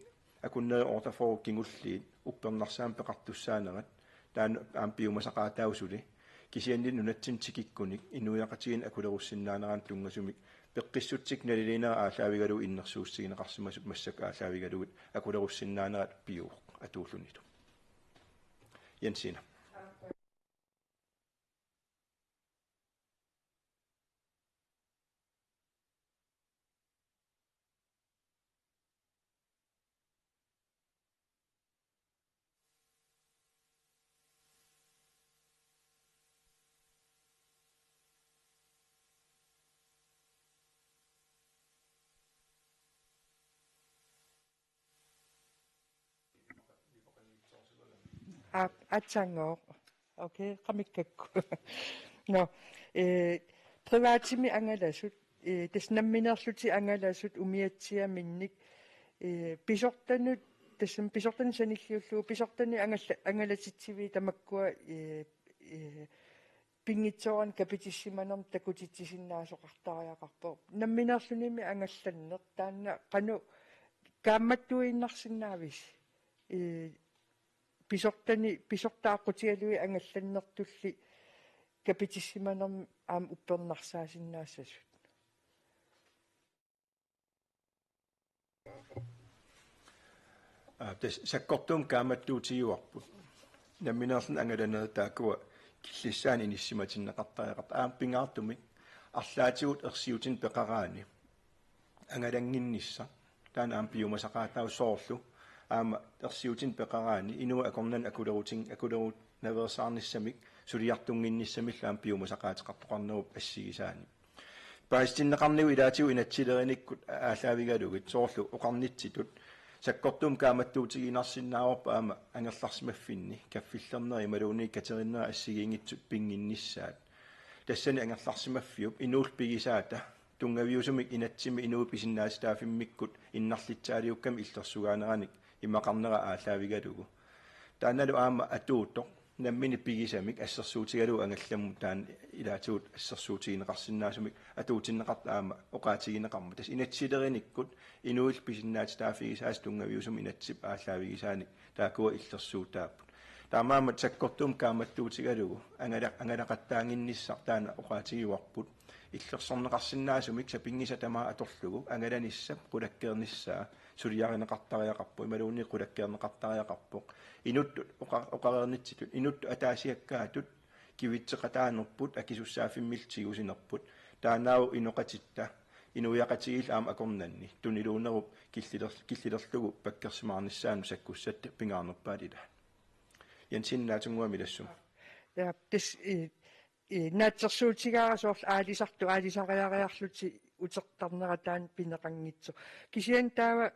akunneri otteogfyrre kingulliit uppernarsaamik peqartussaanerat taanna aamma piumasaqaataavoq suli. Kisianni nunatsinni tikikkunik inuiaqatigiinni akulerussinnaaneranut tunngasumik peqqissutsit naliliinera aallaavigalugu innersuussutigineqarsimasut massakkut aallaavigalugit akulerussinnaanerat pivoq atuullunilu. Jensina. Aap, atsangooq. Okay, qamikkakku. Nå, eh, privatimi angalasut, eh, tassa nammineerlutik angalasut umiatsiaminnik, eh, pisortanut, tassami pisortanut sanilliullugu, pisortanut angala-, angalatitsiviit tamakkua, eh, eh, pinngitsoorani kapitissimanermut takutitsisinnaasoqartariaqarpoq. Nammineerlunimi angallanneq, taanna qanoq kaammattuiinnarsinnaavisi? Eh, pisortani, pisortat aqqutigalugit angallannertulli kapitissimanermut aamma uppernarsaasinnaasasut. Aa, tassa sakkortuumik kaammattuutigiuarput. Nammineerluni angalanerit taakkua killissaani inissimatinneqartariaqarput. Aamma pingaartumik arlaatigut ersiutinik peqaraanni angalannginnissaq. Taanna aamma piumasaqaataavoq soorlu. Aamma ersiutinik peqaraanni inuit akornanni akulerutin-, akulerunaveersaarnissamik suliartunnginnissamillu aamma piumasaqaateqartoqarnerup assigisaanik. Paasitinneqarnigut ilaatigut inatsisilerinikkut aallaavigalugit soorlu oqarnitsitut sakkortuumik kaammattuutigiinnarsinnaavarput aamma angerlarsimaffinni kaffillernerit imaluunniit katerinneri assigiinngitsut pinnginnissaat. Tassani angerlarsimaffiup inuullu pigisaata tunngaviusumik inatsimmi inuit pisinnaatitaaffimmikkut innarlitsaaliukkamik illersugaaneranik imaqarnera aallaavigalugu. Taannalu aamma atuuttoq nammineq pigisamik assersuutigalugu angallammut taanna ilaatigut assersuutigineqarsinnaasumik atuutinneqartoq aamma oqaatigineqarmat. Tassa inatsisilerinikkut inuillu pisinnaatitaaffigisaasa tunngaviusumik inatsisip aallaavigisaanik taakkua illersuutaapput. Taamaammat sakkortuumik kaammattuutigalugu angala-, angalaqattaannginnissaq taanna oqaatigiuarput. Illersorneqarsinnaasumik sapinngisaq tamaat atorlugu angalanissap qulakkeernissaa suliarineqartariaqarpoq, imaluunniit qulakkeerneqartariaqarpoq. Inuttut oqa-, oqareernitsitut, inuttut ataasiakkaatut kivitseqataanerput, akisussaaffimmillu tigusinerput. Taannaavoq inoqatitta inuiaqatigiillu aamma akornanni tuniluunnerup killiler-, killilerlugu pakkersimaarnissaanut sakkussatta pingaarnerpaat ilaat. Jensina, naatsunnguamik ilassuma. Ja, tassa, eh, eh, naatsorsuutigaara soorlu aalisartut aalisariariarlutik utertarnera taanna pineqanngitsoq. Kisianni taava,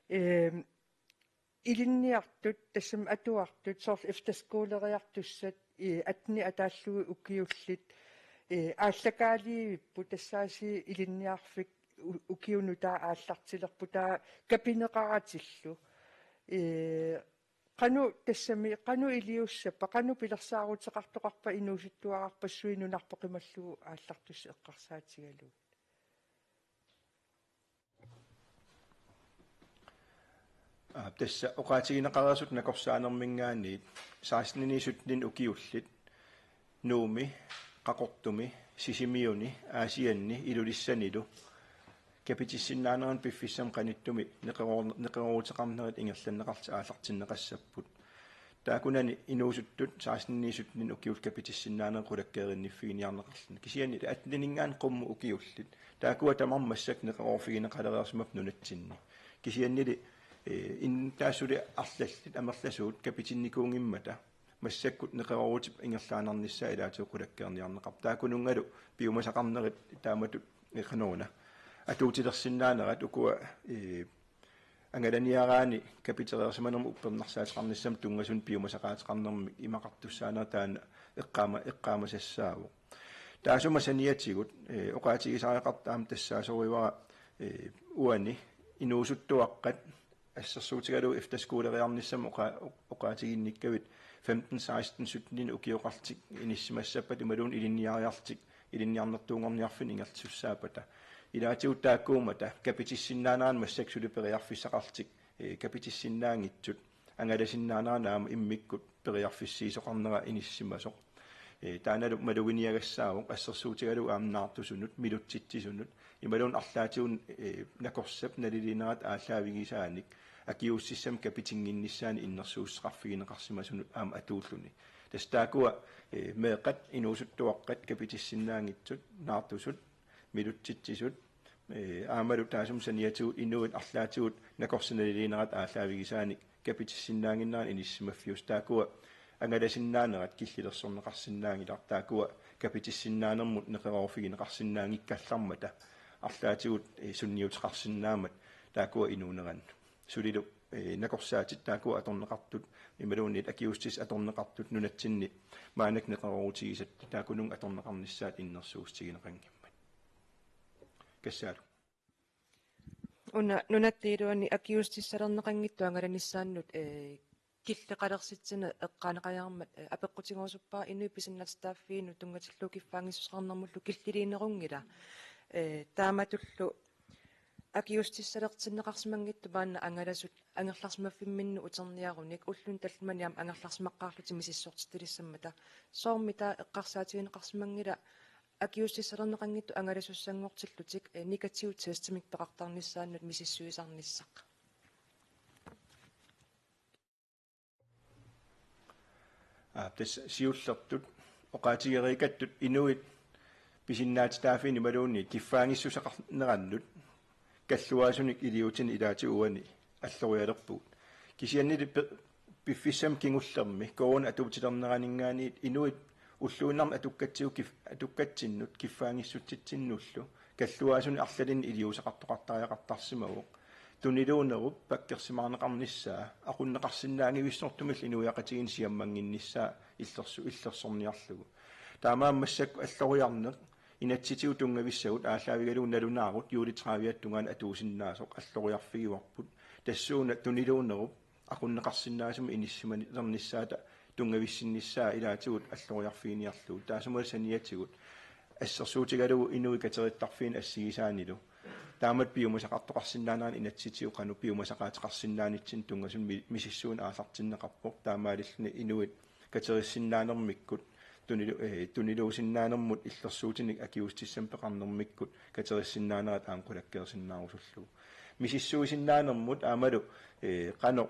eh, ilinniartut, tassami atuartut, soorlu efterskoleriartussat, eh, atteni ataallugit ukiullit, eh, aallakaalivipput, tassaasiit ilinniarfik u-, ukiunut taava aallartilerpoq, taava kapineqaratillu. Eh, qanoq tassami, qanoq iliussappat, qanoq pilersaaruteqartoqarpat inuusuttuararpassuit nunarput qimallugu aallartussat eqqarsaatigalugit? Aa, tassa oqaatigineqareersut nakorsaanerminngaanniit seksteninik sytteninik ukiullit Nuummi, Qaqortumi, Sisimiuni, Aasianni, Ilulissanilu kapitissinnaanerannut piffissami qanittumi neqeroor-, neqerooruteqarnerit ingerlanneqarlutik aallartinneqassapput. Taakkunani inuusuttut seksteninik sytteninik ukiullit kapitissinnaanerit qulakkeerinniffiginiarneqarluni. Kisianni atteninngaanniit qummut ukiullit taakkua tamarmik massakkut neqeroorfigineqalereersimapput nunatsinni. Kisiannili, eh, innuttaasut suli arlallit amerlasuut kapitinnikuunngimmata massakkut neqeroorutip ingerlaannarnissaa ilaatigut qulakkeerniarneqarpoq. Taakkununngalu piumasaqarnerit taamatut, eh, qanoruna, atuutilersinnaanerat ukua, eh, angalaniaraanni kapitereersimanermut uppernarsaateqarnissamut tunngasunut piumasaqaateqarnermik imaqartussaanerat taanna eqqaama-, eqqaamasassaavoq. Taasuma saniatigut, eh, oqaatigisariaqartoq aamma tassaasorivara, eh, uani inuusuttuaqqat assersuutigalugu efterskoleriarnissamut oqa-, oqaatiginnikkavit femten, seksten, sytten ukioqarlutik inissimassappata imaluunniit ilinniariarlutik ilinniarnertuunngorniarfinni ingerlasussaappata. Ilaatigut taakkuummata kapitissinnaanerannik massakkut suli periarfissaqarlutik, eh, kapitissinnaanngitsut angalasinnaanerannik aamma immikkut periarfissiisoqarnera inissisimasoq. Eh, taannalu maluginiagassaavoq assersuutigalugu aamma naartusunut, milutsitsisunut, imaluunniit arlaatigut, eh, nakorsap naliliinerata aallaavigisaanik, akiuussissamik kapitinnginnissaannik innersuussuteqarfigineqarsimasunut aamma atuulluni. Tassa taakkua, eh, meeqqat, inuusuttuaqqat, kapitissinnaanngitsut, naartusut, milutsitsisut, eh, aammalu taassuma saniatigut inuit arlaatigut nakorsap naliliinerata aallaavigisaanik kapitissinnaannginnerat inissisimaffiusoq, taakkua angalasinnaanerat killilersorneqarsinnaanngilaq, taakkua kapitissinnaanermut neqeroorfigineqarsinnaanngikkallarmata arlaatigut, eh, sunniuteqarsinnaammat taakkua inuunerannut. Sulilu, eh, nakorsaatit taakkua atorneqartut imaluunniit akiuussutissat atorneqartut nunatsinni maannakkut neqeroorutigisatit taakkununnga atorneqarnissaat innersuussutigineqanngimmat. Kassaalu. Una nunatta iluani akiuussutissalerneqanngitsut angalanissaannut, eh, killeqalersitsineq eqqaaneqariarmat, eh, apeqqutigerusuppara inuit pisinnaatitaaffiinut tunngatillugu kiffaanngissuseqarnermullu killiliinerunngilaq. Eh, taamatullu akiuussutissalertinneqarsimanngitsut maanna angalasut angerlarsimaffimminnut uterniarunik ulluni tallimani aamma angerlarsimaqqaarlutik misissortitalissammata. Soormi taava eqqarsaatigineqarsimanngilaq akiuussutissalerneqanngitsut angalasussanngortillutik, eh, negativ testimik peqartarnissaannut misissuisarnissaq. Aa, tassa siullertut oqaatigereerikattut inuit pisinnaatitaaffiini imaluunniit kiffaanngissuseqarnerannut kalluaasunik iliuutsineq ilaatigut uani allorialerpugut. Kisiannili pe-, piffissami kingullermi corona atuutilerneraninngaanniit inuit ulluinnarni atukkatsigu kif-, atukkatsinnut kiffaanngissutsitsinnullu kalluaasunik arlalinnik iliuuseqartoqartariaqartarsimavoq. Tuniluunerup pakkersimaarneqarnissaa aqunneqarsinnaanngivissortumillu inuiaqatigiinni siammannginnissaa illersu-, illersorniarlugu. Taamaammat massakkut alloriarneq inatsisitigut tunngavissagut aallaavigalugu nalunaarut juuli tredive tungaanut atuusinnaasoq alloriarfigivarput. Tassuuna tuniluunerup aqunneqarsinnaasumik inissisimalernissaata tunngavissinnissaa ilaatigut alloriarfiginiarlugu. Taassumalu saniatigut assersuutigalugu inuit katerittarfiini assigisaannilu taamatut piumasaqartoqarsinnaaneranut inatsisitigut qanoq piumasaqaateqarsinnaanitsinni tunngasunut mi-, misissuineq aallartinneqarpoq, taamaalilluni inuit katerissinnaanermikkut tunilu-, eh, tuniluusinnaanermut illersuutinik akiuussutissamik peqarnermikkut katerissinnaanerat aamma qulakkeersinnaarusullugu. Misissuisinnaanermut aammalu, eh, qanoq,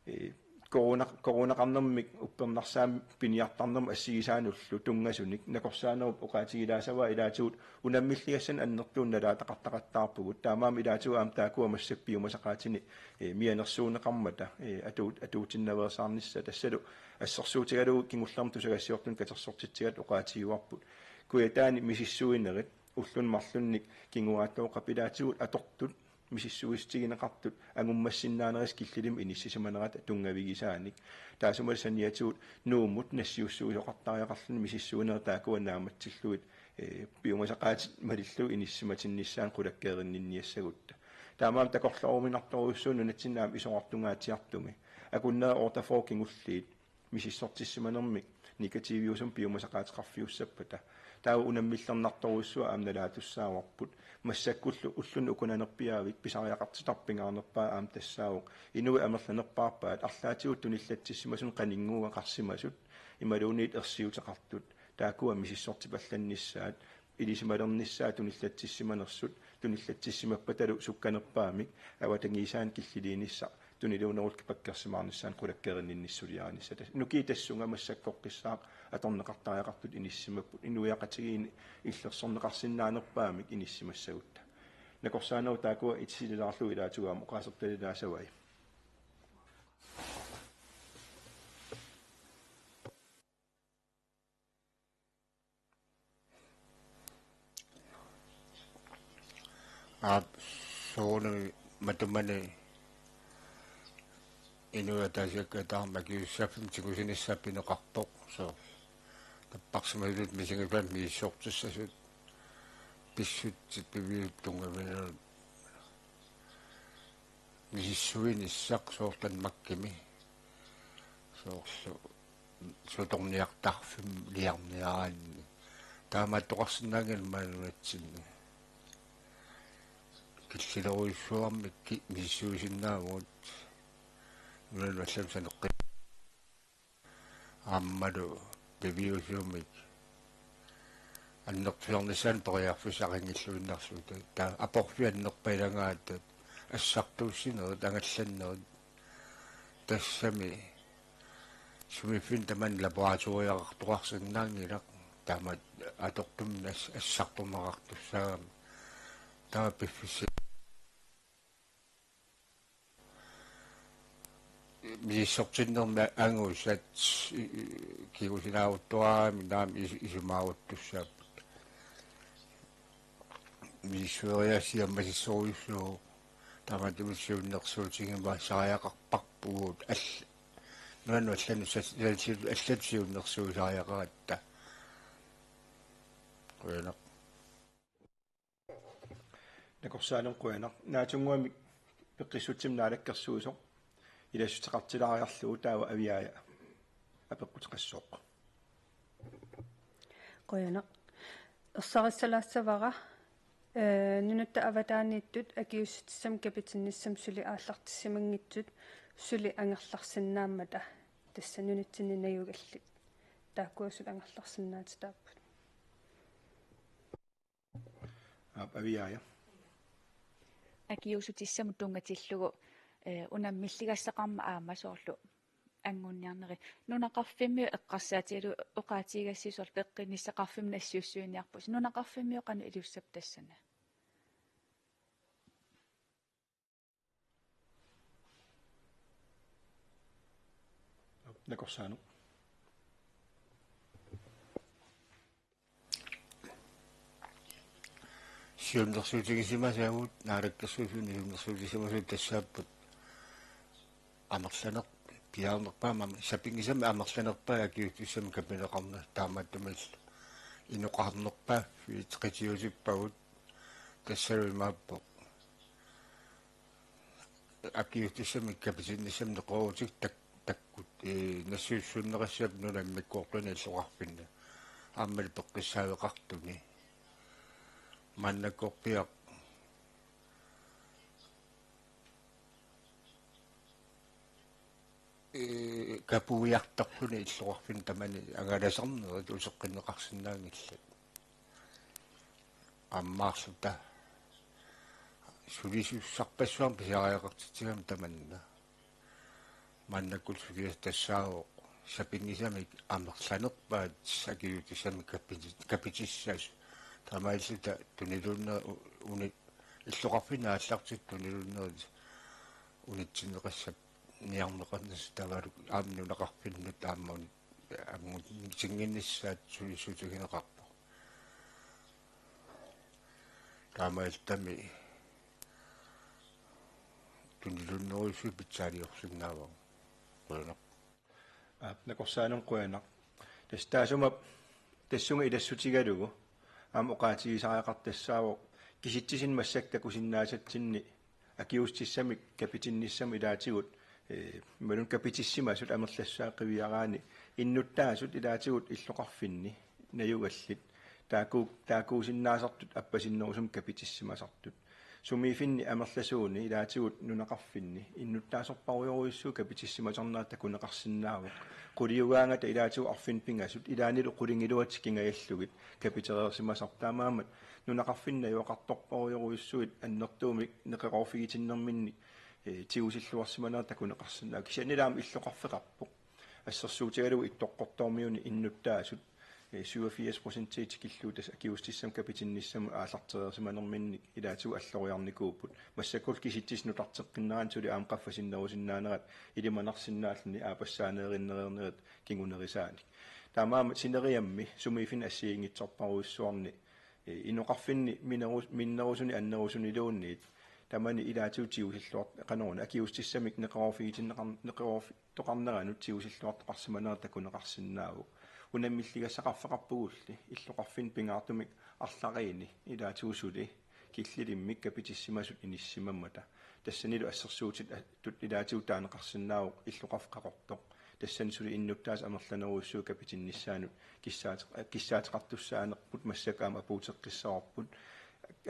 eh, corona-, coronaqarnermik uppernarsaammik piniartarnermut assigisaanullu tunngasunik nakorsaanerup oqaatigilaassavaa ilaatigut unammilligassanik annertuumik nalaataqartaqattaarpugut. Taamaammat ilaatigut aamma taakkua massakkut piumasaqaatinik, eh, mianersuunneqarmata, eh, atuut-, atuutinnaveersaarnissaat. Tassalu assersuutigalugu kingullermik tusagassiortunut katersortitsigatta oqaatigivarput Kujataani misissuinerit ulluni marlunnik kinguaattooqapilaatigut atortut misissuissutigineqartut angummassinnaanerisa killilimmik inissisimanerata tunngavigisaanik. Taassumalu saniatigut Nuummut nassiussuisoqartariaqarluni misissuinerit taakkua naammatsillugit, eh, piumasaqaatit malillugit inissisimatinnissaannut qulakkeerinninniassagutta. Taamaammat takorlooruminartorujussuuvoq nunatsinni aamma isorartungaatsiartumi. Akunneri otteogfyrre kingulliit misissortissimanermik negativiusumik piumasaqaateqarfiussappata. Taava unammillernartorujussuaq aamma nalaatussaavarput. Massakkullu ulluni ukunanerpiaavik pisariaqartitarput pingaarnerpaaq aamma tassaavoq inuit amerlanerpaarpaat arlaatigut tunillatsissimasut qaninnguugaluarsimasut imaluunniit ersiuteqartut. Taakkua misissortipallannissaat ilisimalernissaat tunillatsissimanersut, tunillatsissimappatalu sukkanerpaamik avatangiisaani killiliinissaq tuniluunerullu pakkersimaarnissaanut qulakkeerinninnissuliarinissaq. Nukiit tassunga massakkorpiaq atorneqartariaqartut inissisimapput, inuiaqatigiinni illersorneqarsinnaanerpaamik inissisimassagutta. Nakorsaanerup taakkua itisilaarlugu ilaatigut aamma oqaasertalilaassavai. Aap, soorunami matumani inuiaqatigiit taama akisussaaffimmik tigusinissaa pineqarpoq. So, Tapparsimasut misigisut misissortissasut pissutsit piviusut tunngavinerusut misissuinissaq soorlu Danmarkimi soorlu sutorniartarfimmi liarniaraanni. Taamaattoqarsinnaanngilaq maani nunatsinni. Killilerujussuarmik ki-, misissuisinnaavugut nunanut allanut saneqqi-, aammalu piviusumik annertusarnissaanut periarfissaqanngilluinnarlugu. Taava aporfiannerpailagaat assartuussinerit angallannerit tassami sumiiffinni tamanna laboratoriaqartoqarsinnaanngilaq taama atortumik as-, assartorneqartussaagami. Taava piffissi misissortinnermi angusat kingusinaaruttuarami naamik is-, isumaaruttussaapput. Misissueriaaseq ammasissorujussuuvoq taamaattumik siunnersuutigivassariaqarparput all-, nunanut allanut sas-, sas-, allatut siunnersuisariaqaratta. Qujanaq. Nakorsaanut qujanaq. Naatsunnguamik peqqissutsimik naalakkersuisoq ilassuteqartilaariarlugu taava Aviaaja apeqquteqassooq. Qujanaq. Ersarissalaassavara, ee, nunatta avataaniittut akiuussutissamik kapitinnissamut suli aallartissimanngitsut suli angerlarsinnaammata, tassa nunatsinni najugallit. Taakkua suli angerlarsinnaatitaapput. Aap, Aviaaja. Akiuussutissamut tunngatillugu, eh, unammilligassaqarmat aamma soorlu anguniarneri. Nunaqarfimmiut eqqarsaatigalugit oqaatigigassiuk soorlu peqqinnissaqarfimmut nassiussuiniarpusi. Nunaqarfimmiut qanoq iliussappat tassani? Nakorsaanut. Siunnersuutigisimasagut, naalakkersuisuni siunnersuutigisimasagut tassaapput amerlaner-, piaarnerpaamik, sapinngisamik amerlanerpaat akiuussutissamik kapineqarneq, taamaattumillu inoqarnerpaat qitiusippagut, tassalu imaappoq akiuussutissamik kapitinnissamut neqeroorutit tak-, takkut, ee, nassiussunneqassapput nunap immikkoortuni illoqarfinni. Aammali peqqissaaveqartuni. Maannakkorpiaq, ee, kapuiartarluni illoqarfinni tamani angalasarnerit uteqqinneqarsinnaanngillat. Ammaarluta sulisussarpassuarnik pisariaqartitsigami tamanna. Maannakkut suliassaq tassaavoq sapinngisamik amerlanerpaat akiuussutissamik kapiti-, kapitissasut. Taamaalilluta tuniluunner-, u-, uni-, illoqarfinni aallartitut tuniluunnerit unitsinneqassappat niarneqarnissaq taavalu aamma nunaqarfinnut aamma uni-, angunnginnginnissaat sulisuutigineqarpoq. Taamaalilluni tuniluunnerujussuit pitsaaliorsinnaavagut. Qujanaq. Aap, nakorsaanut qujanaq. Tassa taassuma tassunga ilassutigalugu aamma oqaatigisariaqartoq tassaavoq kisitsisinni massakkut takusinnaasatsinni akiuussutissamik kapitinnissamut ilaatigut, ee, imaluunniit kapitissimasut amerlassusaat qiviaraanni innuttaasut ilaatigut illoqarfinni najugallit taakku-, taakkuusinnaasartut appasinnerusumik kapitissimasartut. Sumiiffinni amerlasuuni ilaatigut nunaqarfinni innuttaasorpassuarujussuit kapitissimasarnerat takuneqarsinnaavoq. Quliugaangata ilaatigut arfineq-pingasut ilaannilu qulingiluatik kingajallugit kapitereersimasarput, taamaammat nunaqarfinni najugaqartorpassuarujussuit annertuumik neqeroorfigitinnerminni, ee, tigusilluarsimanerat takuneqarsinnaavoq. Kisiannili aamma illoqarfeqarpoq. Assersuutigalugu Ittoqqortoormiuni innuttaasut, ee, syvogfirs procent tikillugu tassa akiuussutissamik kapitinnissamut aallartereersimanerminni ilaatigut alloriarnikuupput. Massakkullu kisitsisit nutarteqqinneranni suli aamma qaffasinnerusinnaanerat ilimanarsinnaalluni aappassaaneerinnereernerit kingunerisaanik. Taamaammat sineriammi sumiiffinni assigiinngitsorpassuarujussuarni, ee, inoqarfinni mineru-, minnerusuni annerusuniluunniit tamani ilaatigut tigusilluart-, qanoruna, akiuussutissamik neqeroorfigitinneqar-, neqeroorfi-, toqarneranut tigusilluartoqarsimanerat takuneqarsinnaavoq. Unammilligassaqarfeqarpugulli illoqarfinni pingaartumik arlariinni ilaatigut suli killilimmik kapitissimasut inissisimammata. Tassanilu assersuutitut ilaatigut taaneqarsinnaavoq illoqarfik Qaqortoq. Tassani suli innuttaasut amerlanerujussuit kapitinnissaannut kissaate-, kissaateqartussaanerput massakkut aamma apuuteqqissavarput.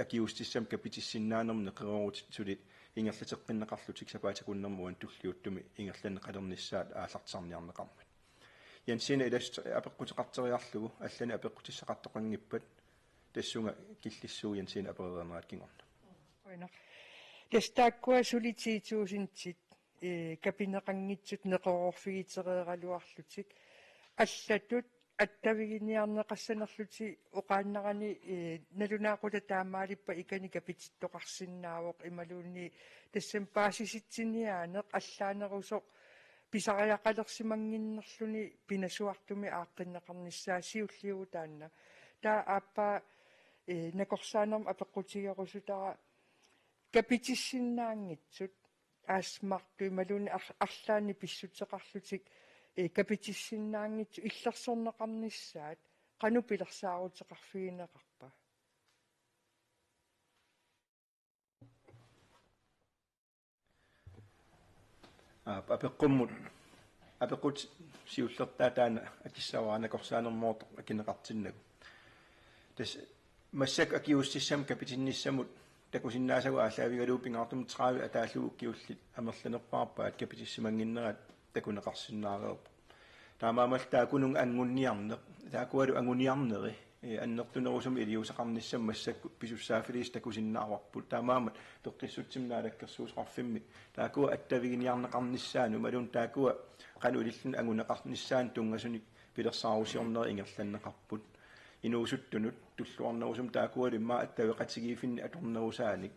Akiuussutissat kapitissinnaanermut neqeroorutit suli ingerlateqqinneqarlutik sapaatip akunnermut uani tulliuttumi ingerlanneqalernissaat aallartisarniarneqarmat. Jensine, ilassut apeqquteqarteriarlugu allanik apeqqutissaqartoqanngippat, tassunga killissuugut Jensine aperereernerat kingorna. Qujanaq. Tassa taakkua suli ti tusindit, ee, kapineqanngitsut neqeroorfigitereeraluarlutik. Allatut attaviginiarneqassanerlutik oqaannarani, ee, nalunaaqutaq taamaalippat ikani kapitittoqarsinnaavoq imaluunniit tassami paasisitsiniaaneq allaanerusoq pisariaqalersimannginnerluni pinasuartumik aaqqinneqarnissaa siulliuvoq taanna. Taava aappaa, ee, nakorsaanermut apeqqutigerusutara kapitissinnaanngitsut aasmartu imaluunniit ar-, arlaannik pissuteqarlutik, ee, kapitissinnaanngitsut illersorneqarnissaat qanoq pilersaaruteqarfigineqarpa? Aap, apeqqummut, apeqqut siullertaa taanna akissavara nakorsaanermooq akineqartinnagu. Tassa massakkut akiuussutissat kapitinnissamut takusinnaasagut aallaavigalugu pingaartumik tredive ataallugu ukiullit amerlanerpaarpaat kapitissimannginnerat takuneqarsinnaareerpoq. Taamaammallu taakkununnga anguniarneq, taakkualu anguniarneri, ee, annertunerusumik iliuuseqarnissamut massakkut pisussaaffiliisut takusinnaavarput. Taamaammat peqqissutsimik naalakkersuisoqarfimmi taakkua attaviginiarneqarnissaannut imaluunniit taakkua qanoq ililluni anguneqarnissaannut tunngasunik pilersaarusiornerit ingerlanneqarput. Inuusuttunut tulluarnerusumik taakkualu immaqa attaveqatigiiffinni atornerusaanik.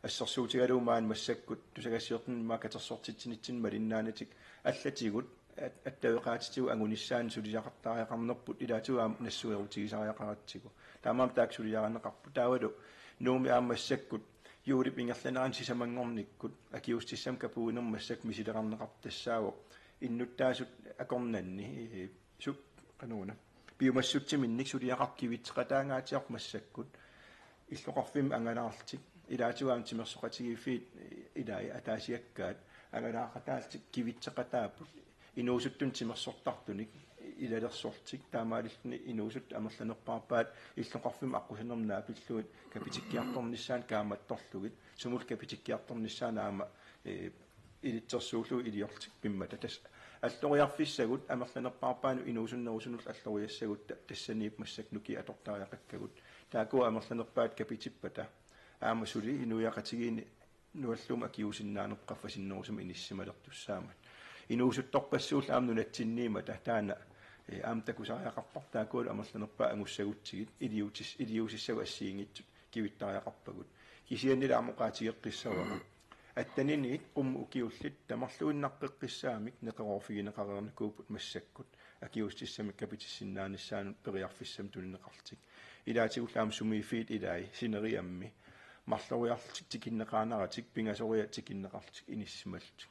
Assersuutigalugu maani massakkut tusagassiortunut immaqa katersortitsinitsinni malinnaanatik allatigut at-, attaveqaatitigut angunissaannik suliaqartariaqarnerput ilaatigut aamma nassuerutigisariaqaratsigu. Taamaammat taakku suliarineqarput. Taavalu Nuummi aamma massakkut juulip ingerlanerani sisamanngornikkut akiuussutissat kapuuinermut massakkut misilerarneqartoq tassaavoq innuttaasut akornanni, ee, su-, qanoruna, piumassutsiminnik suliaqartut kivitseqataangaatsiarput massakkut illoqarfimmi angalaarlutik, ilaatigut aamma timersoqatigiiffiit, ee, ilai ataasiakkaat angalaaqataallutik kivitseqataapput inuusuttunik timersortartunik ilalersorlutik, taamaalilluni inuusuttut amerlanerpaarpaat illoqarfimmut aqqusinermut naapillugit kapitikkiartornissaannut kaammattorlugit, sumullu kapitikkiartornissaannut aamma, ee, ilitsersuullugu iliorlutik pimmata. Tassa alloriarfissagut amerlanerpaarpaanut inuusunnerusunullu alloriassagutta tassaniippoq massakkut nukiit atortariaqakkagut. Taakkua amerlanerpaat kapitippata aamma suli inuiaqatigiinni nualluumik akiuusinnaanerput qaffasinnerusumik inissisimalertussaammat. Inuusuttorpassuullu aamma nunatsinniimmata taanna, ee, aamma takusariaqarparput taakkualu amerlanerpaat angussagutsigit iliuutis-, iliuusissagut assigiinngitsut kivittariaqarpagut. Kisiannili aamma oqaatigeqqissavara, atteniniit qummut ukiullit tamarluinnaqqeqqissaamik neqeroorfigineqareernikuupput massakkut akiuussutissat kapitissinnaanissaannut periarfissamik tunineqarlutik. Ilaatigullu aamma sumiiffiit ilai sineriammi marloriarlutik tikinneqaaneratik pingasoriarlutik tikinneqarlutik inissisimallutik.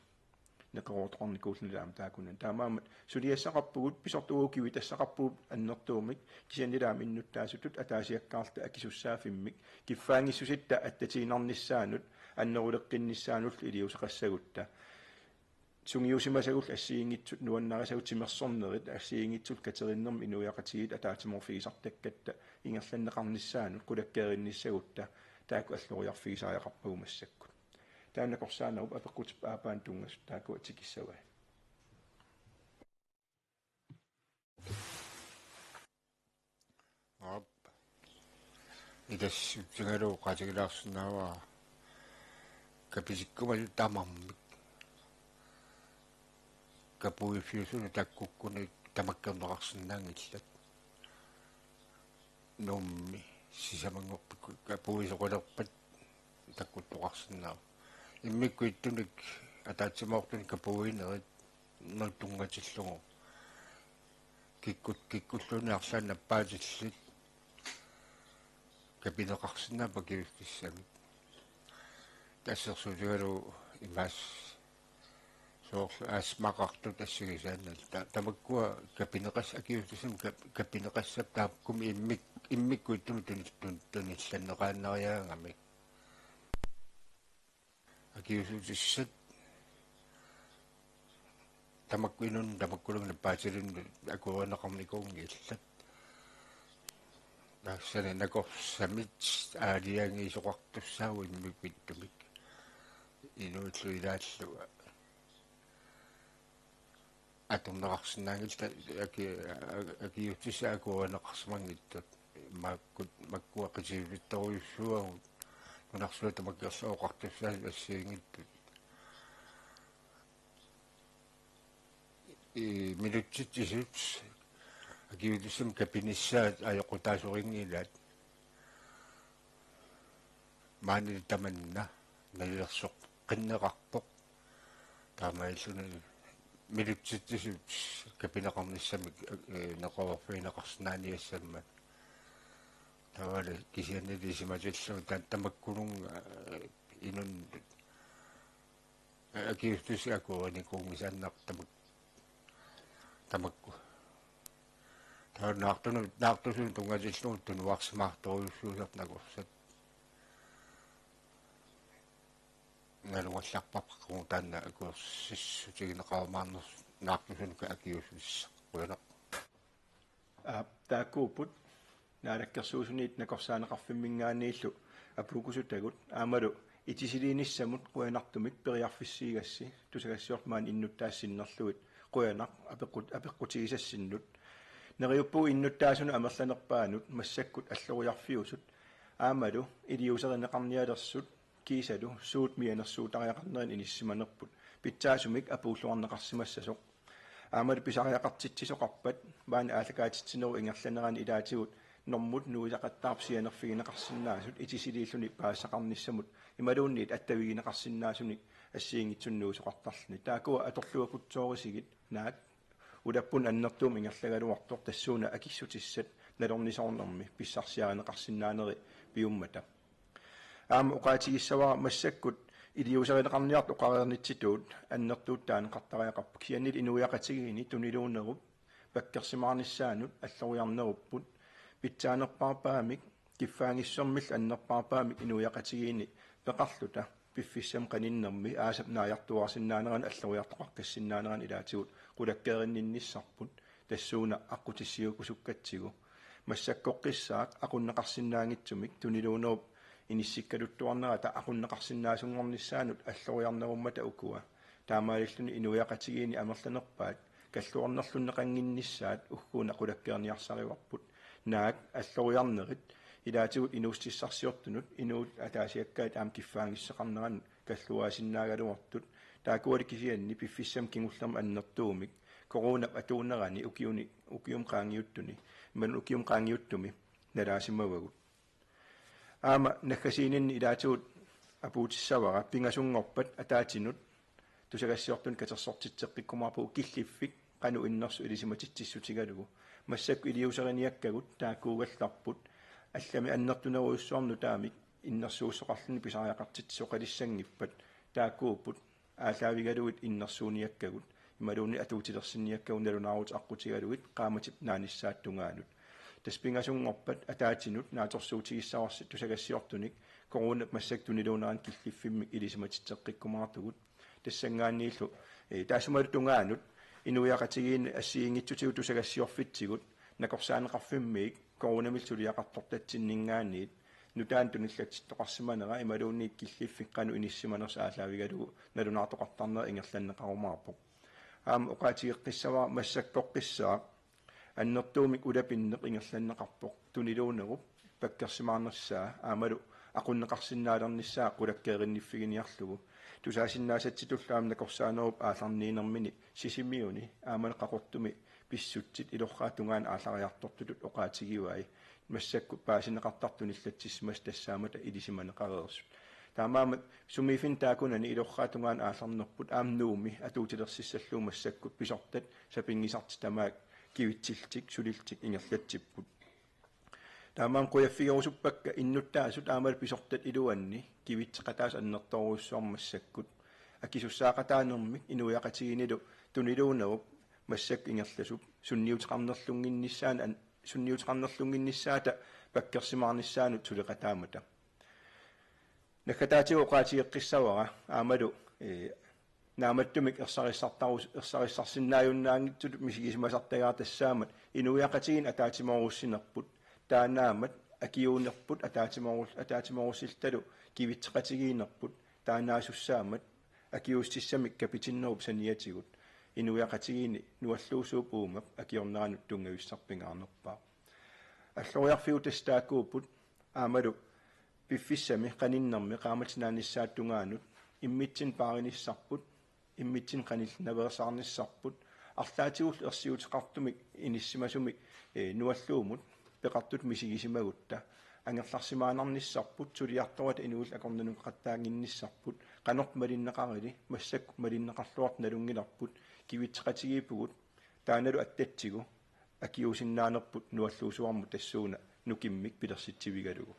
Neqerooruteqarnikuulluni aamma taakkunani. Taamaammat suliassaqarpugut, pisortat uagut kivitassaqarpugut annertuumik, kisiannili aamma innuttaasutut ataasiakkaarluta akisussaaffimmik kiffaanngissusitta attatiinnarnissaannut anneruleqqinnissaanullu iliuuseqassagutta. Sungiusimasagullu assigiinngitsut nuannarisagut timersornerit, assigiinngitsullu katerinnermik inuiaqatigiit ataatsimoorfigisartakkatta ingerlanneqarnissaannut qulakkeerinnissagutta taakku alloriarfigisariaqarpagut massakkut. Taanna nakorsaanerup apeqqutip aappaanut tunngasut taakkua tikissavai. Aap. Ilassutigalugu oqaatigilaarsinnaavara kapitikkumasut tamarmik kapuiffiusunut takkukkunik tamakkerneqarsinnaanngillat. Nuummi sisamanngorpat kapuisoqalerpat takkuttoqarsinnaavoq. Immikkut ittunik ataatsimoortunik kapuinerit nuttunngatillugu. Kikkut-, kikkulluunniit arlaannik nappaatillit kapineqarsinnaapput akiuussutissat. Assersuutigalugu imaas Soorlu aasmaqartut assigisaannarlu. Ta-, tamakkua kapineqas-, akiuussutissamik kap-, kapineqassappat taakkumi immik-, immikkuuttumi tunil-, tun-, tunillanneqaannariaagamik. Akiuussutissat tamakku inunnut tamakkuluunniit nappaatilinnut akuerineqarnikuunngillat. Tassani nakorsamit aalajangiisoqartussaapput immikkuuttumik. Inuillu ilaallu atorneqarsinnaanngillat aki-, a-, akiuussutissat akuerineqarsimanngitsut. Makkua, makkua qitiulertorujussuuagut nunarsuaq tamakkerlugu oqartussaasut assigiinngitsut. Ii, minutsitsisut akiuussutissamik kapinissaat ajoqutaasorinngilaat. Maani tamanna nalilersoqqinneqarpoq. Taamaalilluni minutsitsisut kapineqarnissamik, ee, neqeroorfigineqarsinnaaniassammat. Taavalu kisiannili isumatillugu ta-, tamakkununnga, ee, inunnut, ee, akiuussutissanik akuerinikuunngisaannarpoq tamak-, tamakku. Taava naartunut, naartusunut tunngatillugu tunuarsimaartorujussuusarput nakorsat. Nalugallarparput taanna akuersissutigineqarumaarnersoq naartusunut akiuussutissaq. Qujanaq. Aa, taakkuupput Naalakkersuisuniit Nakorsaaneqarfimminngaanniillu apuukkusutagut aammalu itisiliinissamut qujanartumik periarfissiigassi tusagassiortut maani innuttaasut sinnerlugit qujanaq apeqqut-, apeqqutigisassinnut. Neriuppugut innuttaasunut amerlanerpaanut massakkut alloriarfiusut aammalu iliuuserineqarnialersut kiisalu suut mianersuutariaqarnerini inissisimanerput pitsaasumik apuulluarneqarsimassasoq. Aammalu pisariaqartitsisoqarpat maani aallakaatitsinerup ingerlanerani ilaatigut normut nuisaqattaarput sianerfigineqarsinnaasut itisiliilluni paasisaqarnissamut imaluunniit attavigineqarsinnaasunik assigiinngitsunik nuisoqartarluni. Taakkua atorluakutsoorisigit naak ulappunut annertuumik ingerlagaluartoq tassuuna akissutissat nalornisoornermi pissarsiarineqarsinnaaneri piummata. Aamma oqaatigissavara massakkut iliuuserineqarniartut oqareernitsitut annertuut taaneqartariaqarput kisiannili inuiaqatigiinni tuniluunerup pakkersimaarnissaanut alloriarnerupput pitsaanerpaarpaamik kiffaanngissusermillu annerpaarpaamik inuiaqatigiinni peqarluta piffissami qaninnermi aasap naajartuaarsinnaanerani alloriartoqarkassinnaanerani ilaatigut qulakkeerinninnissarput tassuuna aqqutissiuukkusukkatsigu. Massakkorpiaq aqunneqarsinnaanngitsumik tuniluunerup inissikkaluttuarnerata aqunneqarsinnaasunngornissaanut alloriarnerummata ukua. Taamaalilluni inuiaqatigiinni amerlanerpaat kalluarnerlunneqannginnissaat ugguuna qulakkeerniarsarivarput. Naak alloriarnerit ilaatigut inuussutissarsiortunut inuit ataasiakkaat aamma kiffaanngissuseqarneranut kalluaasinnaagaluartut. Taakkuali kisianni piffissami kingullermi annertuumik coronap atuunerani ukiuni, ukiumi qaangiuttuni, imaluunniit ukiumi qaangiuttumi nalaasimavagut. Aamma naggasiininni ilaatigut apuutissavara pingasunngorpat ataatinut tusagassiortunut katersortitseqqikkumaarpugut killiffik qanoq innersoq ilisimatitsissutigalugu. Massakkut iliuuseriniakkagut taakkuugallarput allamik annertunerujussuarmik nutaamik innersuussoqarluni pisariaqartitsisoqalissanngippat taakkuupput aallaavigalugit innersuuniakkagut imaluunniit atuutilersinniakkagut nalunaarutit aqqutigalugit qaammatip naanissaata tungaanut. Tassa pingasunngorpat ataatinut naatsorsuutigissavarsi tusagassiortunik coronap massakkut tuniluunerani killiffimmik ilisimatitseqqikkumaartugut. Tassanngaanniillu, ee, taassumalu tungaanut inuiaqatigiinni assigiinngitsutigut tusagassiorfitsigut nakorsaaneqarfimmiit coronamillu suliaqartortatsinninngaanniit nutaanik tunillatsittoqarsimanera imaluunniit killiffik qanoq inissisimanersoq aallaavigalugu nalunaartoqartarnera ingerlanneqarumaarpoq. Aamma oqaatigeqqissavara massakkorpiaq annertuumik ulapinneq ingerlanneqarpoq tuniluunerup pakkersimaarnissaa aammalu aqunneqarsinnaalernissaa qulakkeerinniffiginiarlugu. Tusaasinnaasatsillu aamma nakorsaanerup aallarniinermini Sisimiuni aammalu Qaqortumi pissutsit ilorraap tungaanut aallariartortutut oqaatigivai. Massakkut paasineqartartut tunillatsissimasut tassaammata ilisimaneqareersut. Taamaammat sumiiffinni taakkunani ilorraap tungaanut aallarnerput aamma Nuummi atuutilersissallugu massakkut pisortat sapinngisartik tamaat kivitsillutik sulillutik ingerlatsipput. Taamaammat qujaffigerusuppakka innuttaasut aammalu pisortat iluanni kivitseqataasut annertoorujussuarmik massakkut. akisussaaqataanermik inuiaqatigiinnilu tuniluunerup massakkut ingerlasup sunniuteqarnerlunnginnissaanut an-, sunniuteqarnerlunnginnissaata pakkersimaarnissaanut suleqataammata. Naggataatigut oqaatigeqqissavara aammalu, ee, naammattumik ersarissartarus-, ersarissarsinnaajunnaanngitsutut misigisimasartagara tassaammat inuiaqatigiinni ataatsimoorussanerput, taannaammat akiuunerput ataatsimoorus-, ataatsimoorussilluta kivitseqatigiinnerput, taannaasussaammat akiuussissamik kapitinnerup saniatigut inuiaqatigiinni nualluusuup uuma akiorneranut tunngavissaq pingaarnerpaaq. Alloriarfiup tassa taakkuupput aammalu piffissami qaninnermi qaammatip sinaanissap tungaanut immitsinnut paarinissarput, immitsinnut qanillit naveersaarnissarput, arlaatigullu ersiuteqartumik inissimasumik, ee, nualluummut peqartutut misigisimagutta angerlarsimaannarnissarput, suliartorata inuillu akornannuteqattaannginnissarput, qanorpiaq malinneqarili, massakkut malinneqarluartut nalunngilarput, kivitseqatigiippugut, taannalu attatsigu akiuusinnaanerput nualluusuarmut tassuuna nukimmik pilersitsivigalugu.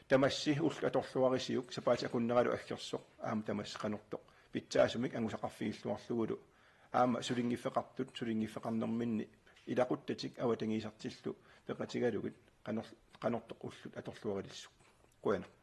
Tamassi ullut atorluarisiuk sapaatip akunneralu aggersoq aamma tamassi qanortoq pitsaasumik angusaqarfigilluarlugulu aamma sulinngiffeqartut sulinngiffeqarnerminni ilaquttatik avatangiisartillu peqatigalugit qanor-, qanortoq ullut atorluarilissuk. Qujanaq.